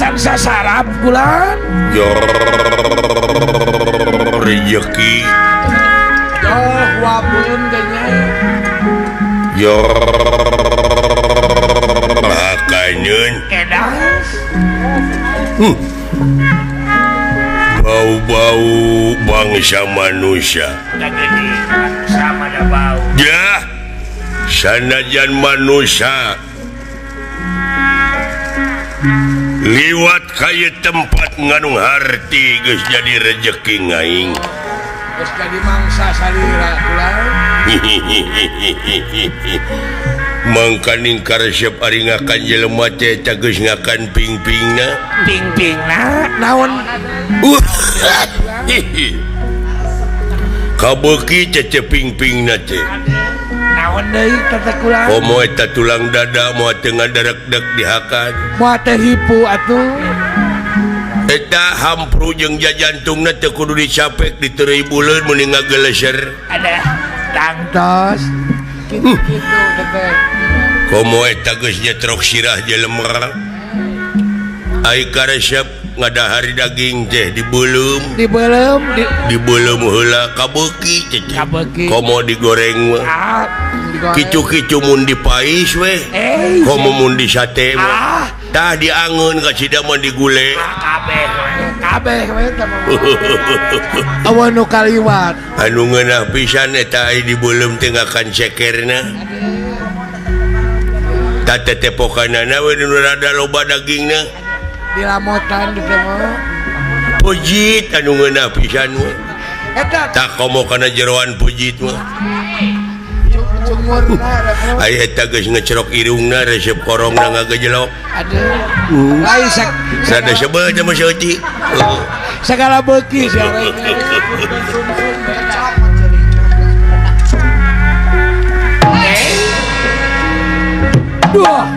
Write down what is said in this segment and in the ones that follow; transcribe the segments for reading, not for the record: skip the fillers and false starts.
Can sasarap kulan. Yo rejeki. Yo wapun kayaknya. Yo hakanyun. Edas. Bau-bau bangsa manusia. Sama ada bau. Ya, sanajan manusia liwat kaya tempat nganung harti geus jadi rejeki ngaing. Geus jadi mangsa salira kula. Mangkaning karesep ari ngakan jelema teh eta geus ngakan ping-pingna. Ping-pingna naon? Kabeuki cece ping-pingna teh. Naon deui teh kula? Komo eta tulang dada moal teu ngadarekdek dihakan. Moal teh hipu atuh. Eta hampru jeung jajantungna teu kudu dicapek diteureuy buleun meuni ngageleser. Ada tangtos. Kitu teh. Komo eta geus nyetrok sirah jelema. Ai karesep ngadahar daging teh dibeuleum. Dibeuleum dibeuleum heula kabeuki teh. Kabeuki. Komo digoreng mah. Ah, digoreng. Kicu-kicu mun dipais weh. Komo mun disate mah. Tah diangeun ka cida mah digule. Kabeh we. Kabeh we teh mah. Aweun nu kaliwat. Anu ngeunah pisan eta ai dibeuleum teh ngakan cekerna. Tah tetepokanana we nu rada loba dagingna. Dilamotan di teh mah. Pujit anu ngeunah pisan mah. Eta tah komo kana jeroan pujit mah. Cungurna ai eta geus ngecerok irungna resep korongna ngagejelok. Aduh. Lain sada sebel teh mah saeutik. Sagala beuki sia. Duh.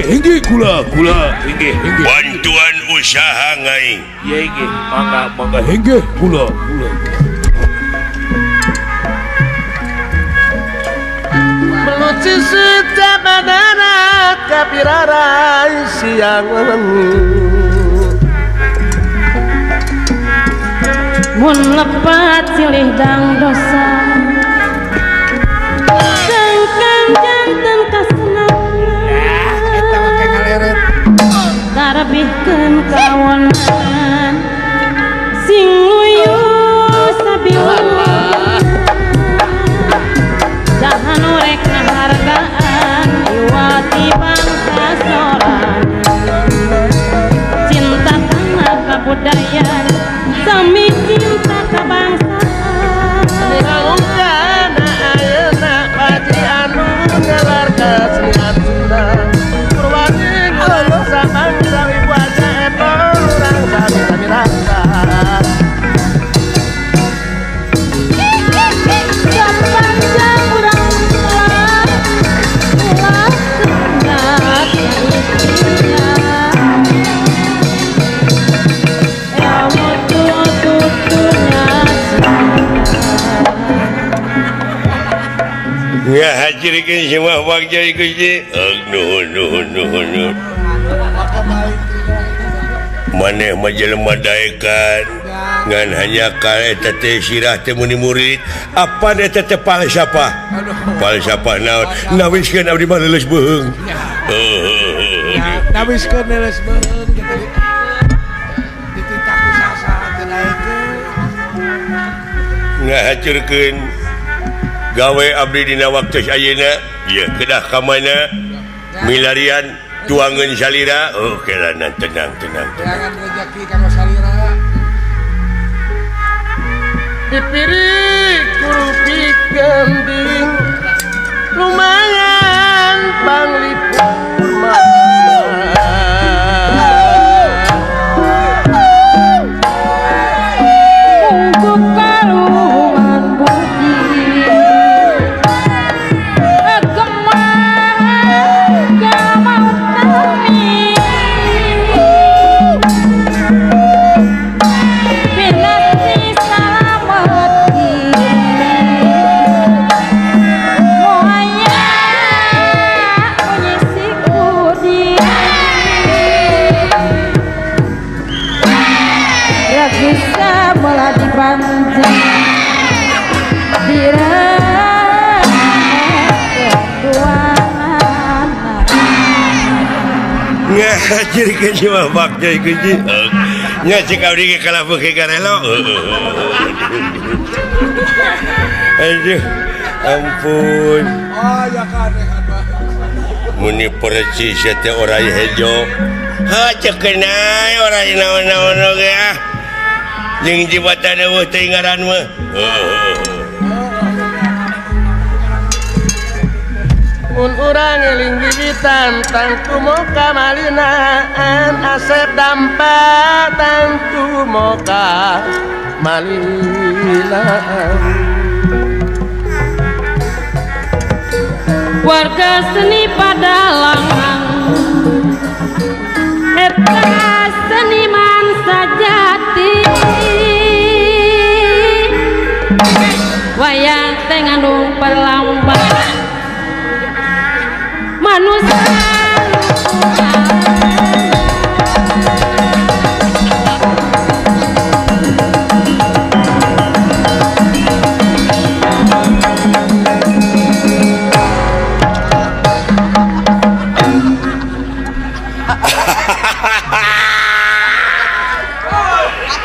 Inggih kula kula inggih inggih bantuan usaha ngaing. Ya inggih mangga mangga inggih kula kula. Meluci setamanana kapirarai siang wengi. Mun lepat silih dang dosa. Kangkang janten kasenangan. Tarbihkeun kawonan sing luyu sabiwang jahan rek ngahargaan iwati bangsa sorangan cinta kana kabudayan sami cinta kabangsaan kana ayeuna paji anu ngelar kesenian Sunda Ya hajirikeun semua bagja Gusti. Nuhun nuhun nuhun. Maneh mah jelema daekan ngan hanya ka eta teh sirah teh muni murid. Apan eta teh falsafah? Falsafah naon? Nawiskeun abdi mah leuleus beuheung. Nawiskeun leuleus beuheung dititah ku sasa teh daekeun. Ngahacurkeun gawe abdi dina waktu ayeuna ieu kedah ka mana milarian tuangeun salira. Oh kelana tenang tenang tenang. Rezeki kanggo salira. Dipirik kurupik gending lumayan panglipur mah. Ungkup kaluman budi gemah gamau kami binati salamati moaya menyisi kudi bisa meladi panjang Ngahacurkeun si bapak deui kunci. Nya cek abdi ge kalah beuki karelo. Aduh, ampun. Oh ya kadehan Muni percis teh orai hejo. Ha ceuk nae orai naon-naon oge ah. Jeung jibatan eueuh teh ngaran mah. Mun urang eling gigitan tangtu moka malinaan asep dampa tangtu moka malinaan. Warga seni padalangan eta seniman sajati wayang teh ngandung perlambang manusia.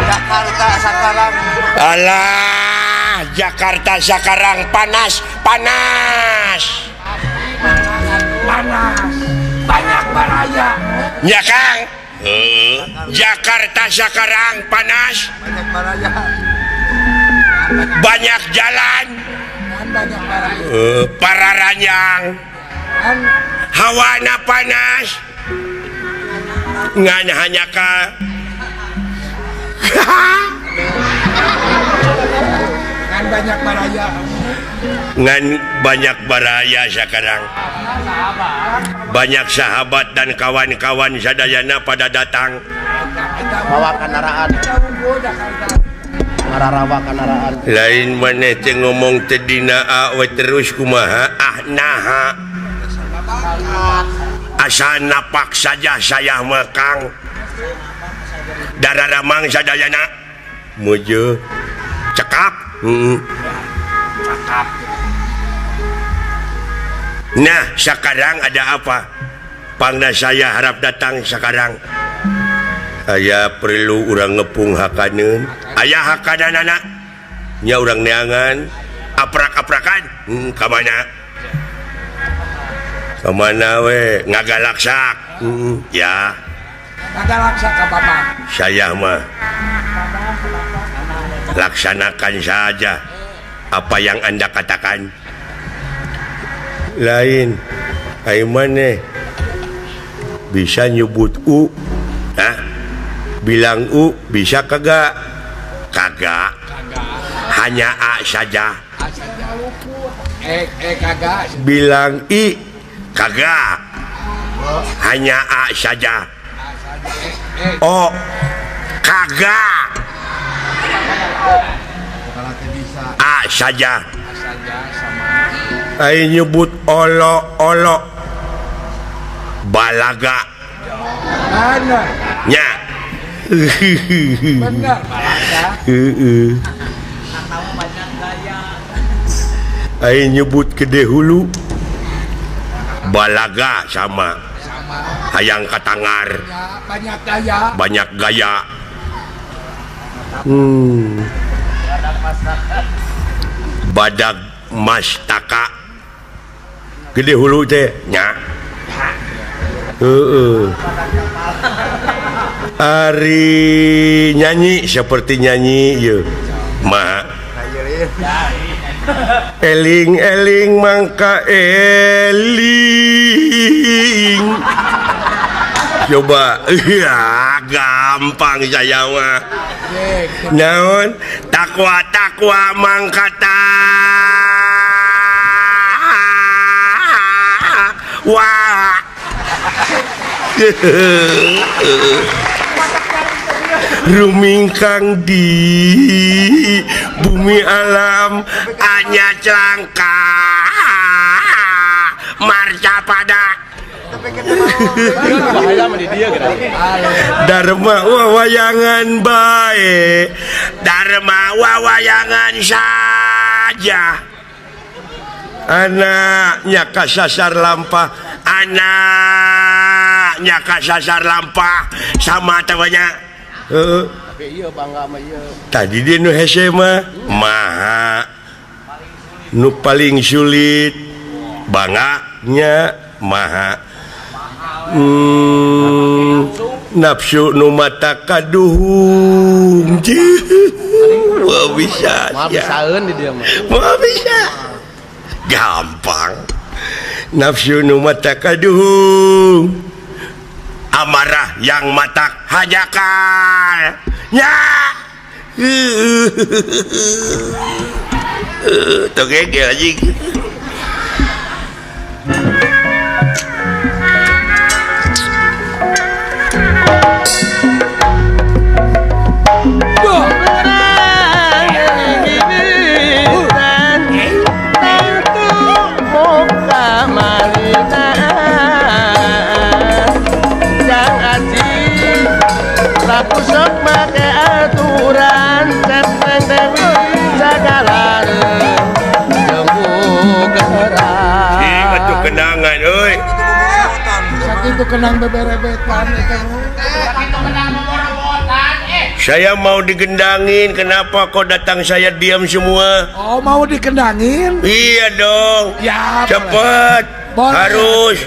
Jakarta sekarang. Alah, Jakarta sekarang panas, panas. Panas. Banyak baraya. Ya Kang. Jakarta sekarang panas. Banyak baraya. Banyak jalan. Banyak baraya. Para ranjang. Hawana panas. Ngan hanya ka ngan banyak baraya. Ngan banyak baraya sekarang. Banyak sahabat dan kawan-kawan sadayana pada datang. Bawa kendaraan. Ngararawa kendaraan. Lain maneh teh ngomong teh dina we terus kumaha ah naha. Asa napak saja saya mah Kang. Dararamang sadayana muju cekap. Cekap. Nah sekarang ada apa? Pangna saya harap datang sekarang. Aya perlu urang ngepung hakaneun. Aya hakananana. Nya urang neangan aprak-aprakan. Ka mana? Ka mana we? Ngagalaksak. Ya. Ngagalaksak ka bapak. Saya mah laksanakan saja apa yang Anda katakan. Lain ai maneh bisa nyebut u. Hah? Bilang u bisa kagak? Kagak. Hanya a saja. Kagak. Bilang i kagak. Hanya a saja. O kagak. A saja. Ai nyebut olo olo balaga. Benar. Nya. Benar balaga. Heeh. Ai nyebut gede hulu balaga sama. Hayang katangar. Banyak gaya. Banyak gaya. Badag Mastaka gede hulu teh nya. Heeh. Ari nyanyi seperti nyanyi ieu. Ma. Eling-eling mangka eling. Coba ya gampang saya mah. Naon takwa takwa mangka wah. Rumingkang di bumi alam hanya celangka marca pada Dharma wawayangan bae Dharma wawayangan saja anaknya kasasar lampah anaknya kasasar lampah sama temannya. Tadi dia nu hese mah maha nu paling sulit banganya maha nafsu nu mata kaduhung. Wah bisa wah bisa gampang nafsu nu mata kaduhung amarah yang matak hajakal nya. Tuh gege anjing. Pusok make aturan cepeng dewi sagalan jenggu gerak. Ih, atuh kenangan euy. Sakitu kenang beberebetan eta. Sakitu kenang boborobotan eh. Saya mau digendangin, kenapa kok datang saya diam semua? Oh, mau dikendangin? Iya dong. Ya, cepet. Boleh. Harus.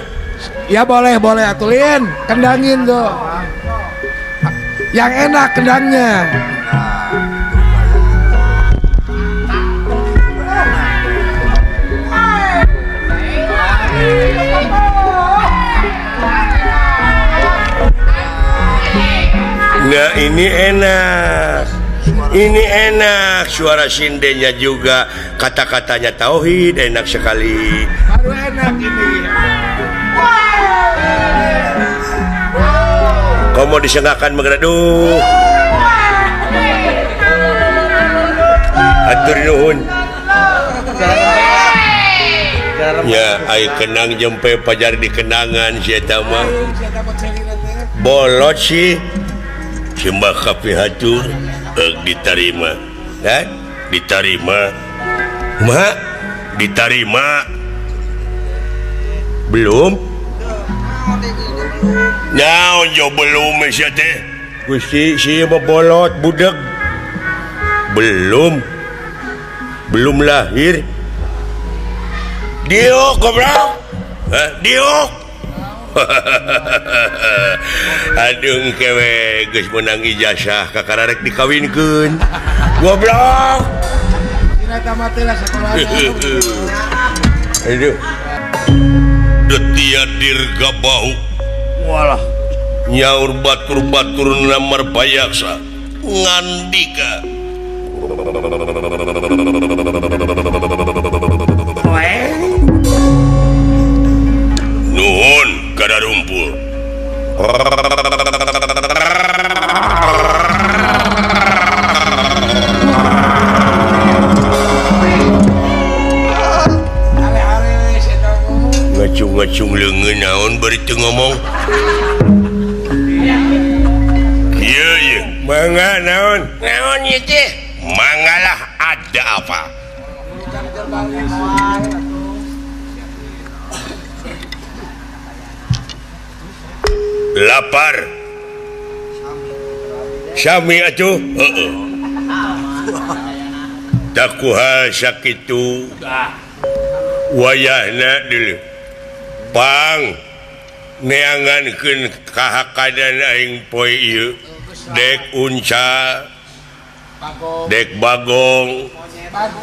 Ya boleh, boleh atulin. Kendangin tuh. Yang enak kendangnya. Nah ini enak. Ini enak. Suara sindennya juga. Kata-katanya tauhid enak sekali. Baru enak ini. Kau mau disengakan mengereduh. Atur nuhun. Ya, ai kenang jempe pajar di kenangan si eta mah. Bolot sih. Simbah kapihatur diterima. Hah? Diterima. Ma, diterima. Belum? Naon jo belum sia teh? Gusti si bolot budeg. Belum. Belum lahir. Diuk goblok. Hah, diuk. Aduh kewe geus meunang ijazah kakara rek dikawinkeun. Goblok. Dina tamat lah sekolah. Aduh. Detia dirga bahu. Walah nyaur batur-batur namar payaksa ngandika. Nuhun kada rumpul. Ngacung-ngacung leungeun naon bari teu ngomong. Ieu ieu mangga naon? Naon ieu teh? Mangalah ada apa? Lapar. Sami atuh. Heeh. Takuha sakitu wayahna dulu pang neangankeun kahakadan aing poe ieu dek unca dek bagong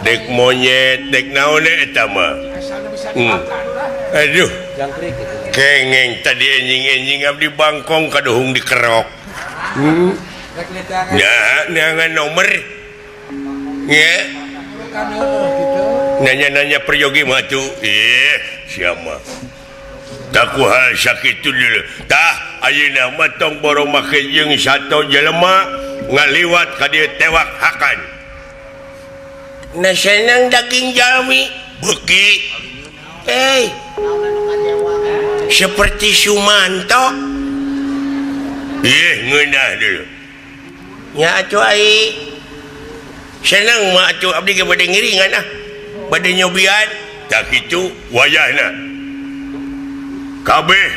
dek monyet dek naon eta mah. Aduh kengeng tadi enjing-enjing abdi bangkong kaduhung dikerok. Nya neangan nomor nya nanya-nanya peryogi mah tuh ih siapa takuha sakitu dulu tah ayeuna mah tong borong make jeung sato jelema ngaliwat ka dieu tewak hakan na senang daging jalmi beuki seperti Sumanto ih ngeunah dulu nya atuh ai senang mah atuh abdi ge bade ngiringan ah bade nyobian tah kitu wayahna kabeh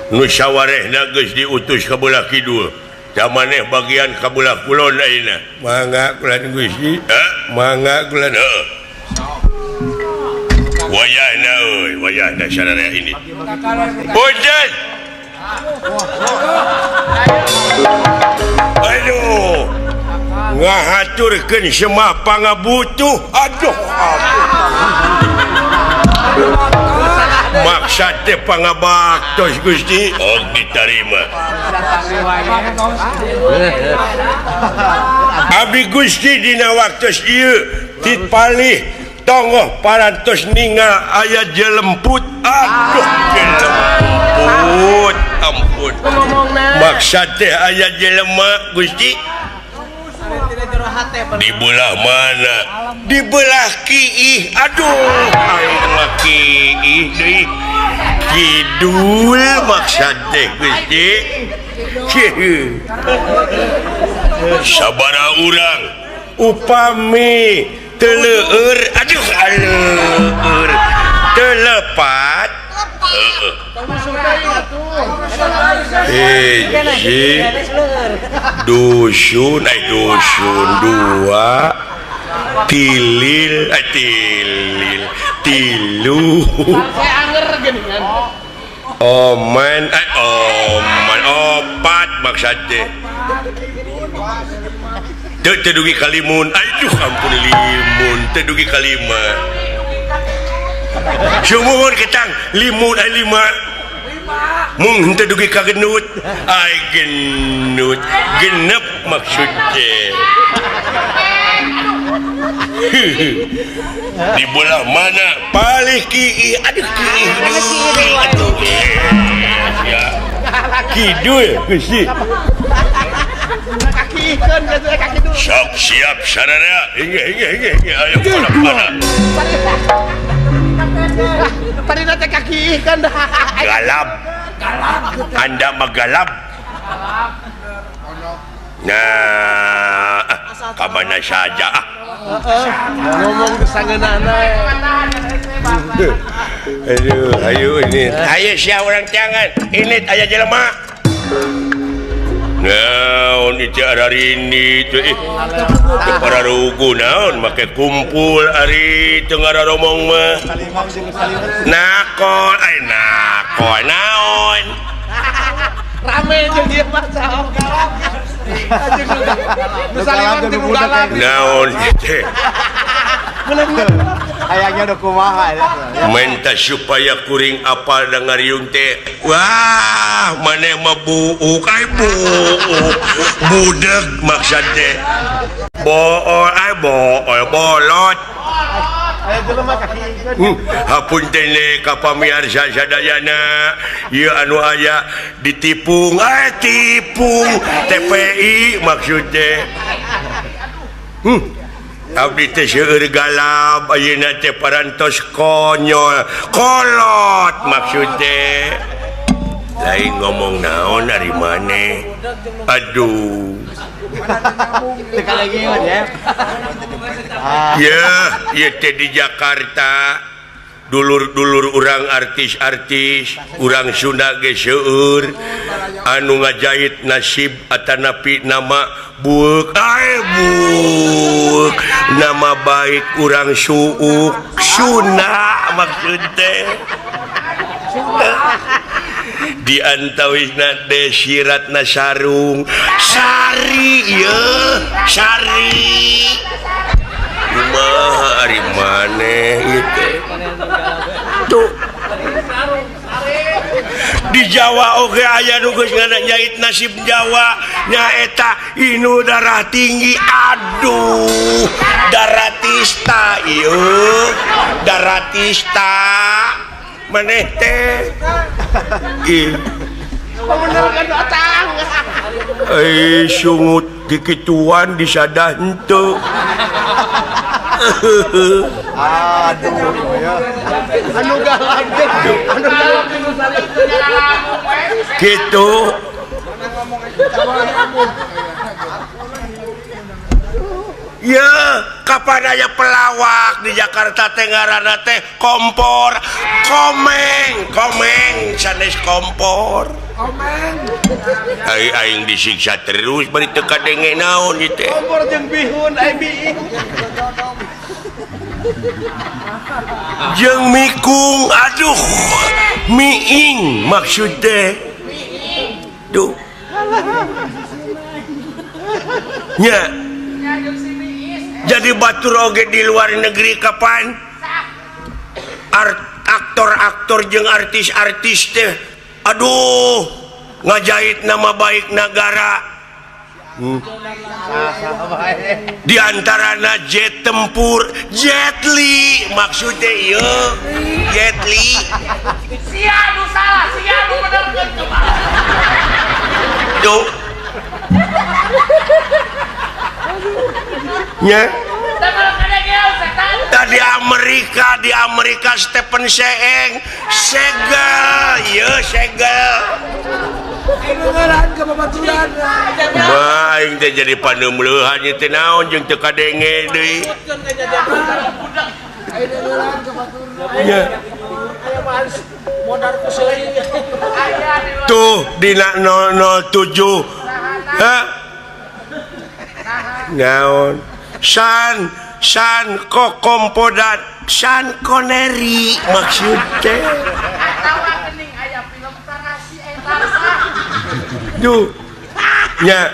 nu sawarehna geus diutus ka belah kidul da maneh bagian ka belah kulon ayeuna mangga kulan Gusti mangga kulan heuh wayahna euy wayahna sararea ini punten. Aduh ngahaturkeun semah pangabutuh aduh maksa teh pangabaktos Gusti oh ditarima abdi Gusti dina waktos ieu tipalih tonggoh parantos ningal aya jelemput aduh jelemput ampun maksa teh aya jelema Gusti di belah mana di belah kiih aduh aing mah kiih deui kidul maksad teh Gusti sabaraha urang upami teu leueur aduh aleur teu lepat hiji dusun dusun dua tilil tilil tilu oman oman opat maksud teh teu dugi ka limun aduh ampun limun teu dugi ka lima sumuhun ketang limun ai lima mung henteu dugi ka genut ai genut genep maksud teh di belah mana palih kiih aduh kiih aduh ya kidul Gusti sok siap sararea inggih inggih inggih ayo mana tadi teh kaki ikan dah galap Anda mah galap nah ka mana saja ngomong kesangeunana aduh ayo ini ayo sia urang jangan ini aya jelema naon ieu ararini teh teu pararugu naon make kumpul ari teu ngararomong mah nakol ai nakol naon rame jeung ieu mah saok naon teh hayangnya udah kumaha minta supaya kuring apal da ngariung teh wah maneh mah buuk ai buuk budeg maksud teh bool ai bool bolot hapunten ka pamiarsa sadayana ieu anu aya ditipung ai tipung TPI maksud teh abdi teh seueur galap ayeuna teh parantos konyol kolot maksud teh lain ngomong naon ari maneh aduh ya ieu teh di Jakarta Dulur-dulur urang artis-artis urang Sunda ge seueur anu ngajahit nasib atanapi nama buuk ae buuk nama baik urang suuk Sunda maksud teh di antawisna Desi Ratna Sarung Sari ye Sari kumaha ari maneh ieu teh tuh di Jawa oge aya nu geus ngajahit nasib Jawa nyaeta inu darah tinggi aduh daratista ieu daratista maneh teh ih sungut dikituan disadah henteu. Aduh ya. Anu galak anu galak gitu. Ya, kapan aya pelawak di Jakarta teh ngaranna teh kompor, komeng, komeng sanes kompor. Komeng. Ai aing disiksa terus bari teu kadenge naon ieu teh. Kompor jeung bihun ai biing. Jeung mikung aduh miing maksud teh. Duh. Nya. Jadi batur oge di luar negeri kapan aktor-aktor jeung artis-artis teh aduh ngajahit nama baik negara. Di antarana jet tempur Jet Li maksudnya ieu Jet Li sia nu salah sia nu benerkeun coba tuh nya. Tadi Amerika di Amerika Stephen Seeng segel ieu segel mah aing teh jadi paneumleuhan ieu teh naon jeung teu kadenge deui nya. Tuh dina 007 hah naon san san kokompodat san koneri maksud teh duh nya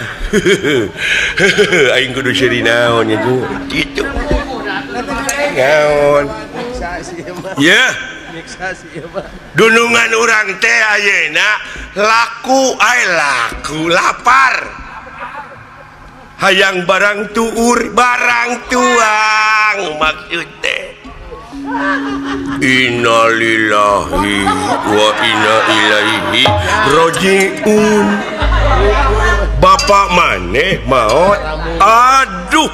aing kudu seuri naon nya kitu naon ya dunungan urang teh ayeuna laku ai laku lapar hayang barang tuur barang tuang maksud teh innalillahi wa inna ilaihi rajiun. Bapak maneh maot aduh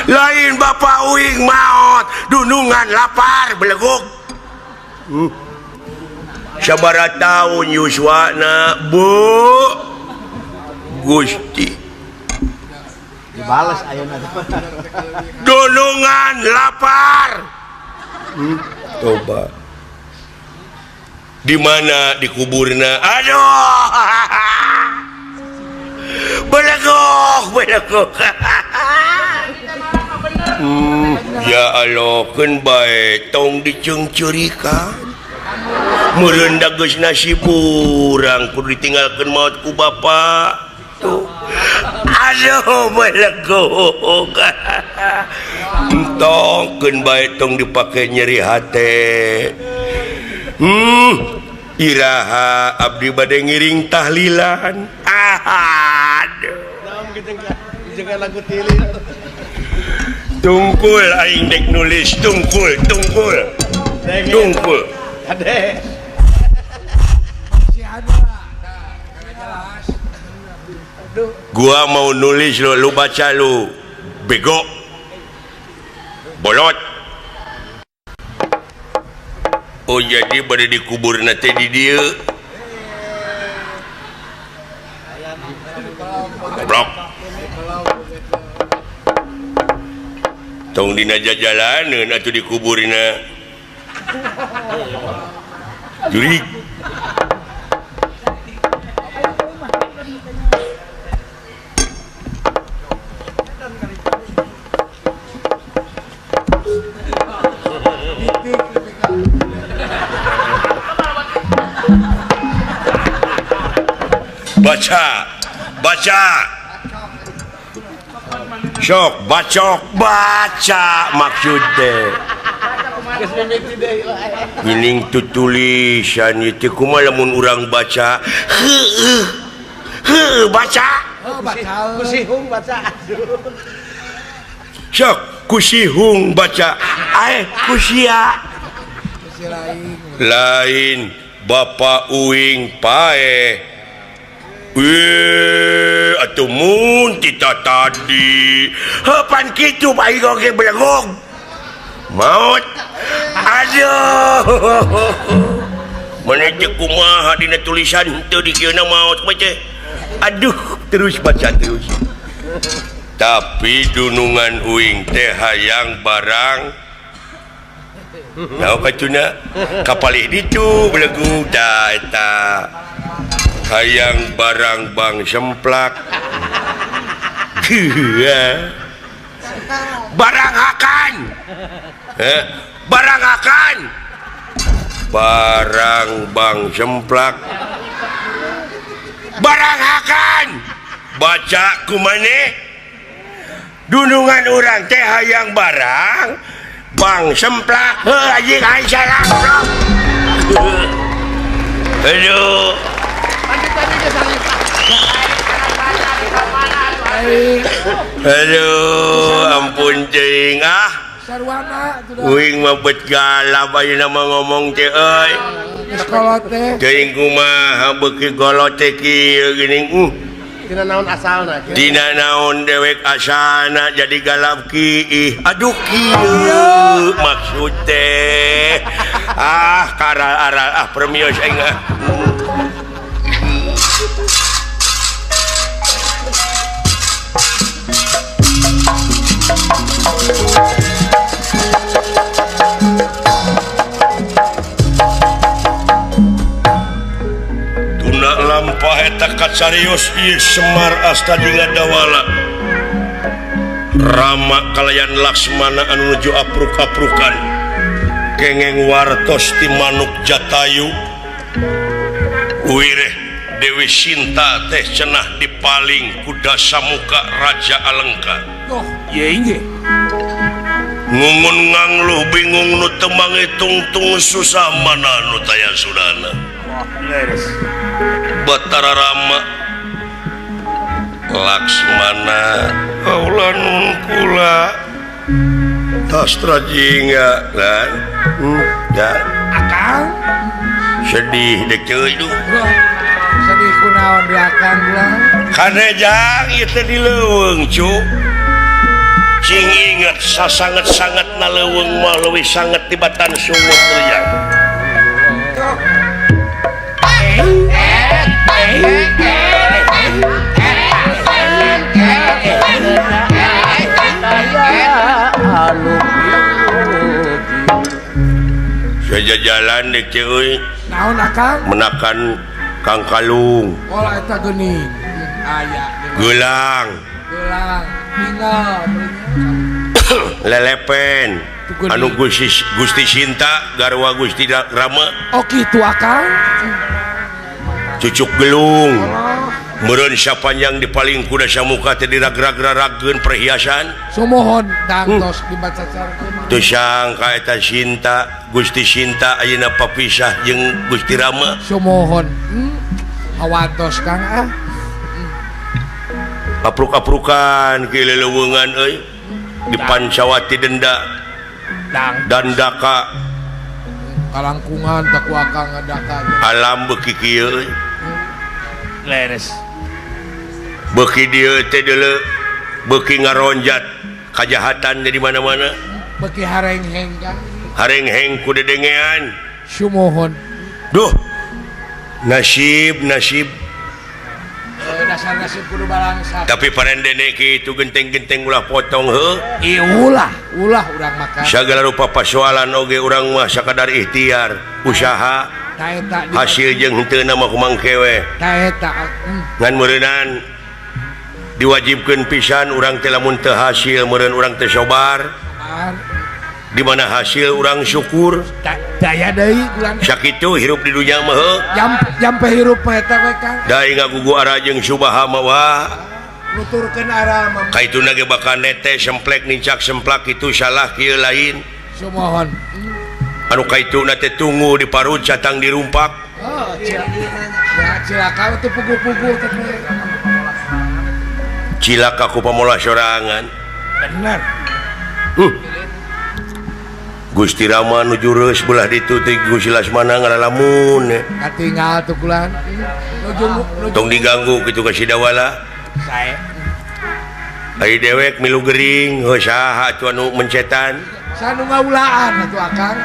lain bapak uing maot dunungan lapar beleguk. Sabaraha taun yuswana bu Gusti dibales ayeuna dunungan lapar. Coba di mana dikuburna aduh belegok belegok. Ya Allah keun bae tong diceungceurikan meureun da geus nasib urang kudu ditinggalkeun maot ku bapa tuh aduh belegok. Entong keun bae tong dipake nyeri hate. Iraha abdi bade ngiring tahlilan. Aduh tungkul aing dek nulis tungkul tungkul tungkul. Gua mau nulis lu, lu baca lu bego bolot. Oh jadi bade dikubur teh di dieu goblok. Tong dina jajalaneun atuh dikuburna. Jurig. Baca, baca, sok, bacok, baca maksud teh. Gining tu tulisan itu kumaha lamun urang baca, heueuh, heueuh baca. Kusihung baca. Sok, kusihung baca, ae kusia. Lain Bapak uing pae. Atuh mun tita tadi heupan kitu bae oge belegog maot aduh mana teh kumaha dina tulisan teu dikieuna maot mah teh aduh terus baca terus tapi dunungan uing teh hayang barang naon kacuna kapalih ditu belegug da eta hayang barang bang semplak barang akan barang akan barang bang semplak barang akan baca kumane dunungan urang teh hayang barang bang semplak heuh anjing aing salah. Aduh. Aduh, ampun cing ah. Uing mah bet galap ayeuna mah ngomong teh euy. Teuing kumaha beuki golot teh kieu geuning. Dina naon asalna? Dina naon dewek asalna jadi galap kiih. Aduh kieu maksud teh. Ah karal-aral ah permios aing ah. Tuna lampah eta kacarios ieu Semar Astadinga Dawala Rama kalayan Laksmana anu nuju apruk-aprukan kengeng wartos ti manuk Jatayu wireh Dewi Sinta teh cenah dipaling ku Dasamuka Raja Alengka. Oh, ye inggih. Ngungun ngangluh bingung nu teu mangitungtung susah mana nu taya sudana. Batara Rama Laksmana kaula nun kula tastra jingga kan. Ya. Akang sedih dek ceuy duh. Sedih kunaon di akang ulah. Kanejang ieu teh di leuweung cu. Cing inget sasanget-sanget na leuweung mah leuwih sanget tibatan sungut leuang. Sajajalan dek ceuy. Naon akang? Menakan Kang Kalung. Oh eta geuning. Aya. Gelang. Gelang. Tinggal. Lelepen. Anu Gusti Sinta garwa Gusti Rama. Oh kitu akang. Cucuk gelung. Meureun sapanjang dipaling ku Dasamuka teh diragrag-ragkeun perhiasan. Sumohon tangtos dibacacarkeun. Teu sangka eta Sinta, Gusti Sinta ayeuna papisah jeung Gusti Rama. Sumohon. Hawatos Kang ah. Apruk-aprukan ki leleuweungan euy. Di Pancawati denda. Dandaka. Kalangkungan tak ku akang ngadaka. Alam beuki kieu euy. Leres. Beuki dieu teh deuleu beuki ngaronjat kajahatan di mana-mana. Beuki harengheng Kang. Harengheng ku dedengean. Sumohon. Duh. Nasib nasib. Dasar nasib kudu balangsa. Tapi parendene kitu genteng-genteng ulah potong heuh. Ih ulah, ulah urang makan. Sagala rupa pasoalan oge urang mah sakadar ikhtiar, usaha. Hasil jeung henteu mah kumangke we. Ta eta. Ngan meureunnan diwajibkeun pisan urang teh lamun teu hasil meureun urang teh sobar. Di mana hasil urang syukur. Daya deui urang. Sakitu hirup di dunya mah heuh. Jampe hirup mah eta we Kang. Da ngagugu ara jeung subaha mah wah. Nuturkeun ara mah. Kaituna ge bakal nete semplek nincak semplak itu salah kieu lain. Sumohon. Anu kaituna teh tunggu di parut catang dirumpak. Oh, cilaka teh pugu-pugu teh. Cilaka ku pamolah sorangan. Bener. Gusti Rama nuju reus belah ditu teh Gusti Lasmana ngalalamun. Katinggal tuh kulan. Nuju tong diganggu kitu ka Sidawala. Sae. Ai dewek milu gering heuh saha atuh anu mencetan. Sanu ngaulaan atuh akang.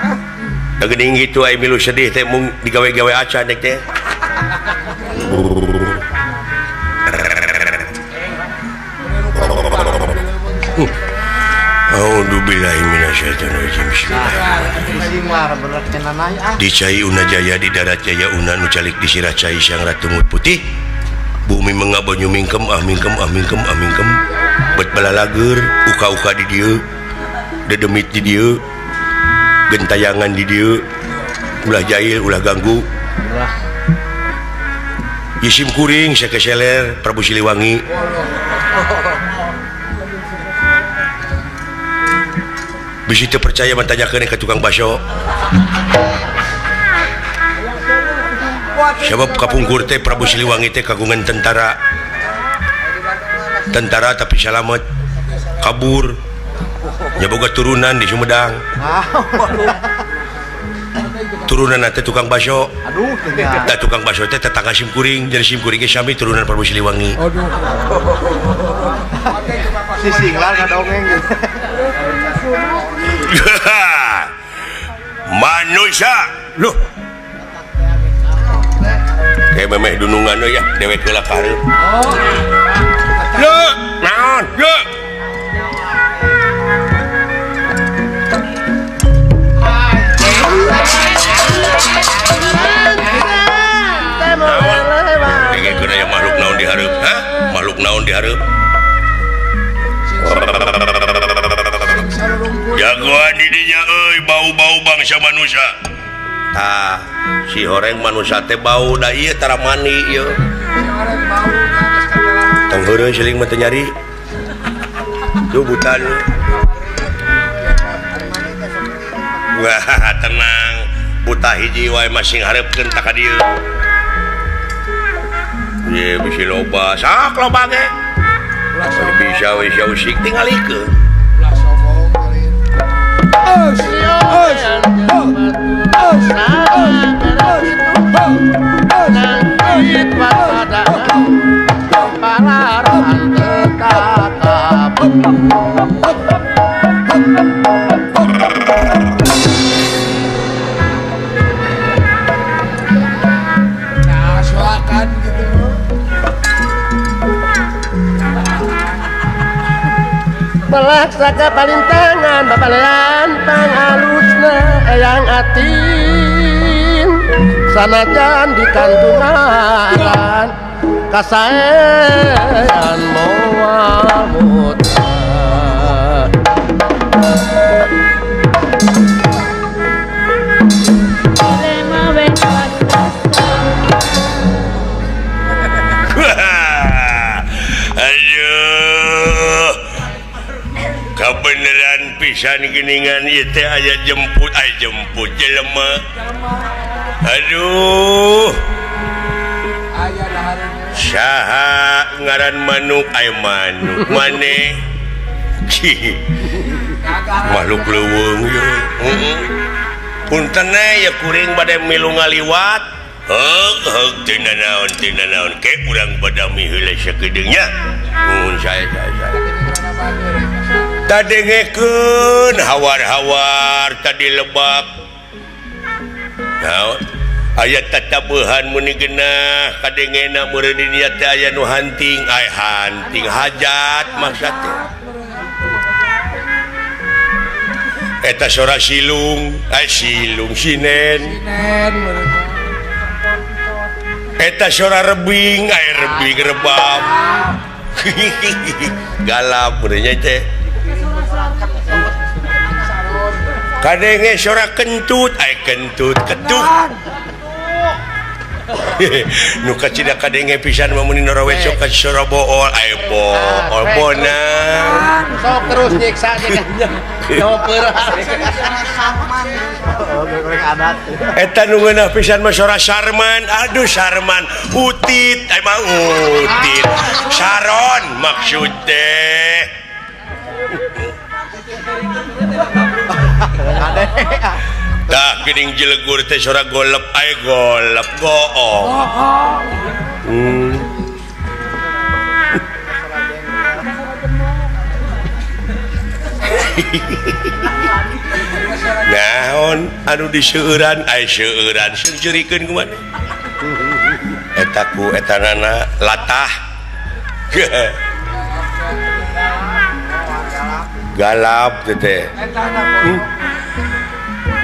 Da geuning kitu ai milu sedih teh mung digawe-gawe acan dek teh. A'udzubillahi minasyaitonirrajim. Bismillahirrahmanirrahim. Di Cai Una Jaya di darat Jaya Una nu calik di sirah cai Sang Ratu Mut Putih. Bumi mengabanyu mingkem ah mingkem ah mingkem ah mingkem. Bet balalager uka-uka di dieu. Dedemit di dieu. Gentayangan di dieu. Ulah jahil ulah ganggu. Yisim kuring sakeseler Prabu Siliwangi. Bisi teu percaya mantanyakeun ka tukang baso. Sabab kapungkur teh Prabu Siliwangi teh kagungan tentara. Tentara tapi salamet kabur. Nya boga turunan di Sumedang. Turunan teh tukang baso. Aduh, tah tukang baso teh tetangga simkuring, jadi simkuring ge sami turunan Prabu Siliwangi. Aduh. Si singlar kadongeng. Manusia loh kayak memeh dunungan ya dewek heula ka hareup. Lho, naon? Lho. Dengekeun aya makhluk naon di hareup? Hah? Makhluk naon di hareup? Jagoan di dinya euy bau-bau bangsa manusia. Tah, si horeng manusia teh bau da ieu tara mani ieu. Si horeng bau geus katelah. Tong heureun siling mah teu nyari. Duh buta lu. Wah, tenang. Buta hiji wae masing hareupkeun ta ka dieu. Ye bisi loba, sok loba ge. Bisa we sia usik tingalikeun. Nah, soakan gitu. Belaksaka palintangan babalean pangalusna eyang atin sanajan di kantungan kasaean moal muta. Aduh, kebenaran pisan geningan ieu teh aya jemput, aya jemput jelema. Aduh, saha ngaran manuk, aya manuk maneh. Makhluk leuweung ieu. Heeh. Punten ya kuring bade milu ngaliwat. Heug heug teu nanaon teu nanaon ke urang badami heula sakedeung nya. Nuhun saya. Tadengekeun hawar-hawar tadi lebak. Naon? Aya tatabuhan muni genah kadengena meureun di dinya teh aya nu hanting ay hanting hajat maksud teh. Eta sora silung ay silung sinen. Eta sora rebing ay rebing rebab. Galap meureun teh. Kadenge sora kentut ay kentut ketuk. Nu kacida kadenge pisan mah mun norowe sok ka sora bool ay bool bonang. Sok terus nyiksa nya. Eta nu ngeunah pisan mah sora Sarman. Aduh Sarman utit emang utit. Saron maksud teh. Tah geuning jelegur teh sora golep ay golep goong. Naon anu diseueuran ay seueuran seurikeun kumaha eta ku etanana latah galap teh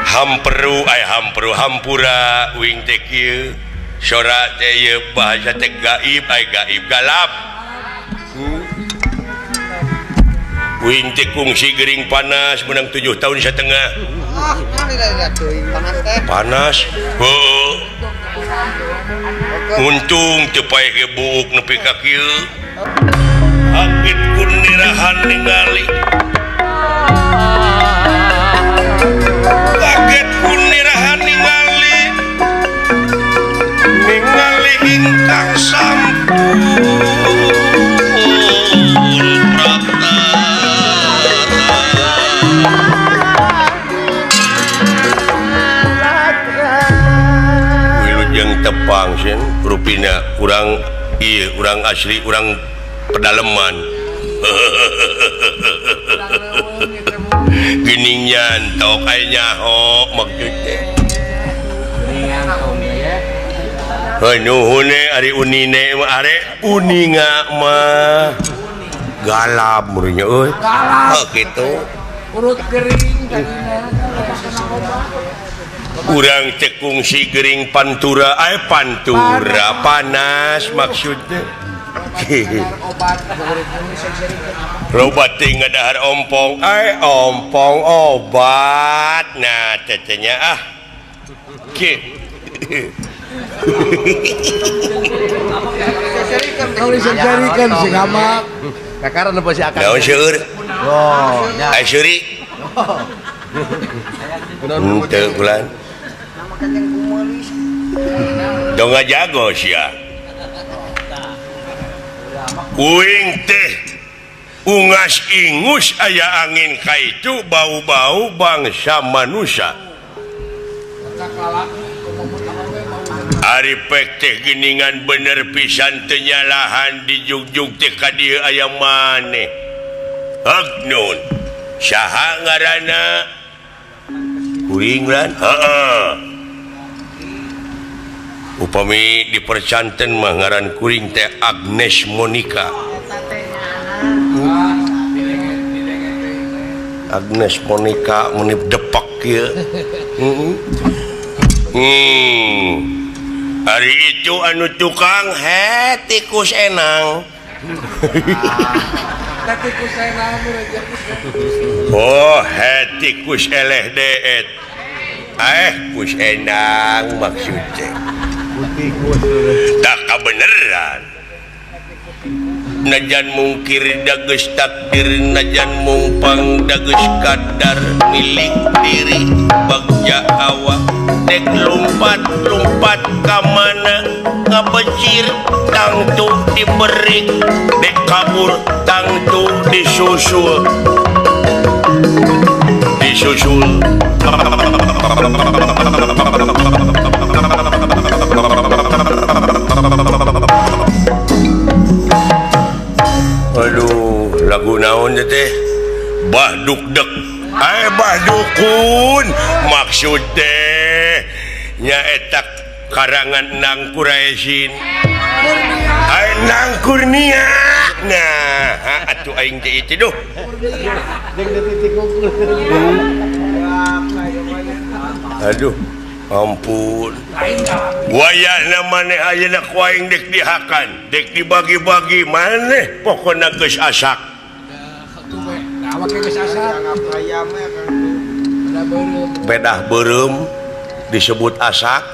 hamperu ay hamperu hampura uing teh kieu sora teh ieu bahasa teh gaib ay gaib galap. Uing teh kungsi gering panas menang 7 tahun setengah. Panas. Heuh. Untung teu paeh ge buuk nepi ka kieu. Akit kunirahan ningali. Kaget kunirahan ningali. Ningali ingkang sampun prapta. Wilujeng tepang sieun rupina urang ieu urang asli urang pedaleman. Geuning nyantok aya nyaho maksud teh. Heuh nuhun ari unine mah are uninga mah galap meureun nya euy. Galap. Oh kitu. Urut gering tadina. Urang teh kungsi gering pantura ay pantura panas maksudnya. Loba teh ngadahar ompong ay ompong obat. Nah tetehnya ah. Ki. Kalau diserikan si gamak. Kakaran apa si akang? Naon seueur? Oh, nya. Ai seuri. Henteu bulan. Dong ngajago sia. Uing teh ungas ingus aya angin kaitu bau-bau bangsa manusia. Ari pek teh geuningan bener pisan teu nyalahan dijugjug teh ka dieu aya maneh. Heuh nun. Saha ngaranna? Kuring lan? Heeh. Upami dipercanten mah ngaran kuring teh Agnes Monica. Agnes Monica menip depak kieu. Hari itu anu tukang he tikus enang. Tikus enang. Oh he tikus eleh deet. Kus enang maksudnya. Tak kebenaran. Najan mungkir dageus takdir, najan mungpang dageus kadar milik diri bagja awak dek lompat-lompat ka mana ngabecir tangtu diberi dek kabur tangtu disusul disusul. Aduh, lagu naon teh? Bah dukdek. Bah dukun maksud teh nyaeta Karangan Nang Kuraisin. Nang Kurnia. Nah, atuh aing teh itu duh. Aduh, ampun. Wayahna maneh ayeuna ku aing dek dihakan, dek dibagi-bagi maneh pokona geus asak. Pedah beureum disebut asak.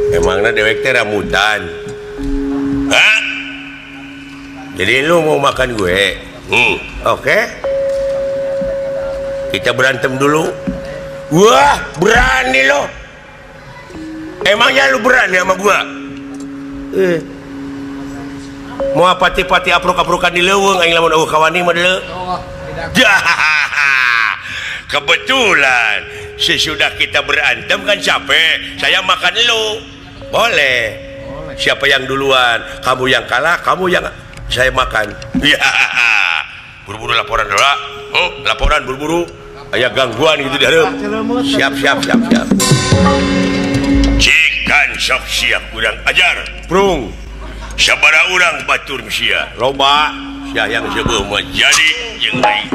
Emangnya dewek teh rambutan. Hah? Jadi lu mau makan gue? Oke. Kita berantem dulu. Wah, berani lo. Emangnya lu berani sama gua? Mau pati-pati apruk-aprukan di leuweung aing lamun eueuh kawani mah deuleu. Kebetulan sesudah kita berantem kan capek, saya makan lu. Boleh. Siapa yang duluan? Kamu yang kalah, kamu yang saya makan. Ya. Buru-buru laporan dulu. Oh, laporan buru-buru. Aya gangguan gitu di hareup. Siap, siap, siap, siap. Cikan sok siap kurang ajar. Prung. Sabaraha urang batur sia. Loba sia yang seubeuh mah jadi jeung aing.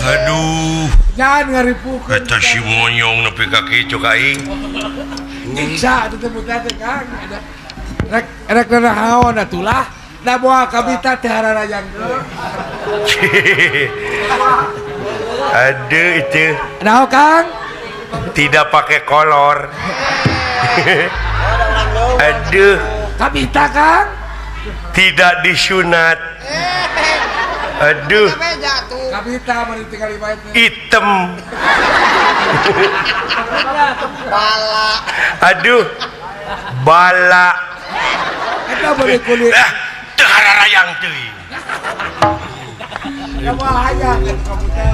Aduh, jangan ngaripukeun. Eta si monyong nepi ka kitu ka aing. Nyiksa atuh teh teh Kang. Rek rek nanaon atulah. Da moal kabita teh hararajangkeun. Aduh itu. Naon Kang? Tidak pakai kolor. Aduh. Kabita Kang? Tidak disunat. Aduh. Kabita mari tinggal bae. Item. Bala. Aduh. Bala. Eta boleh kulit. Ah, teu hararayang teuing. Da moal hayang kamu teh.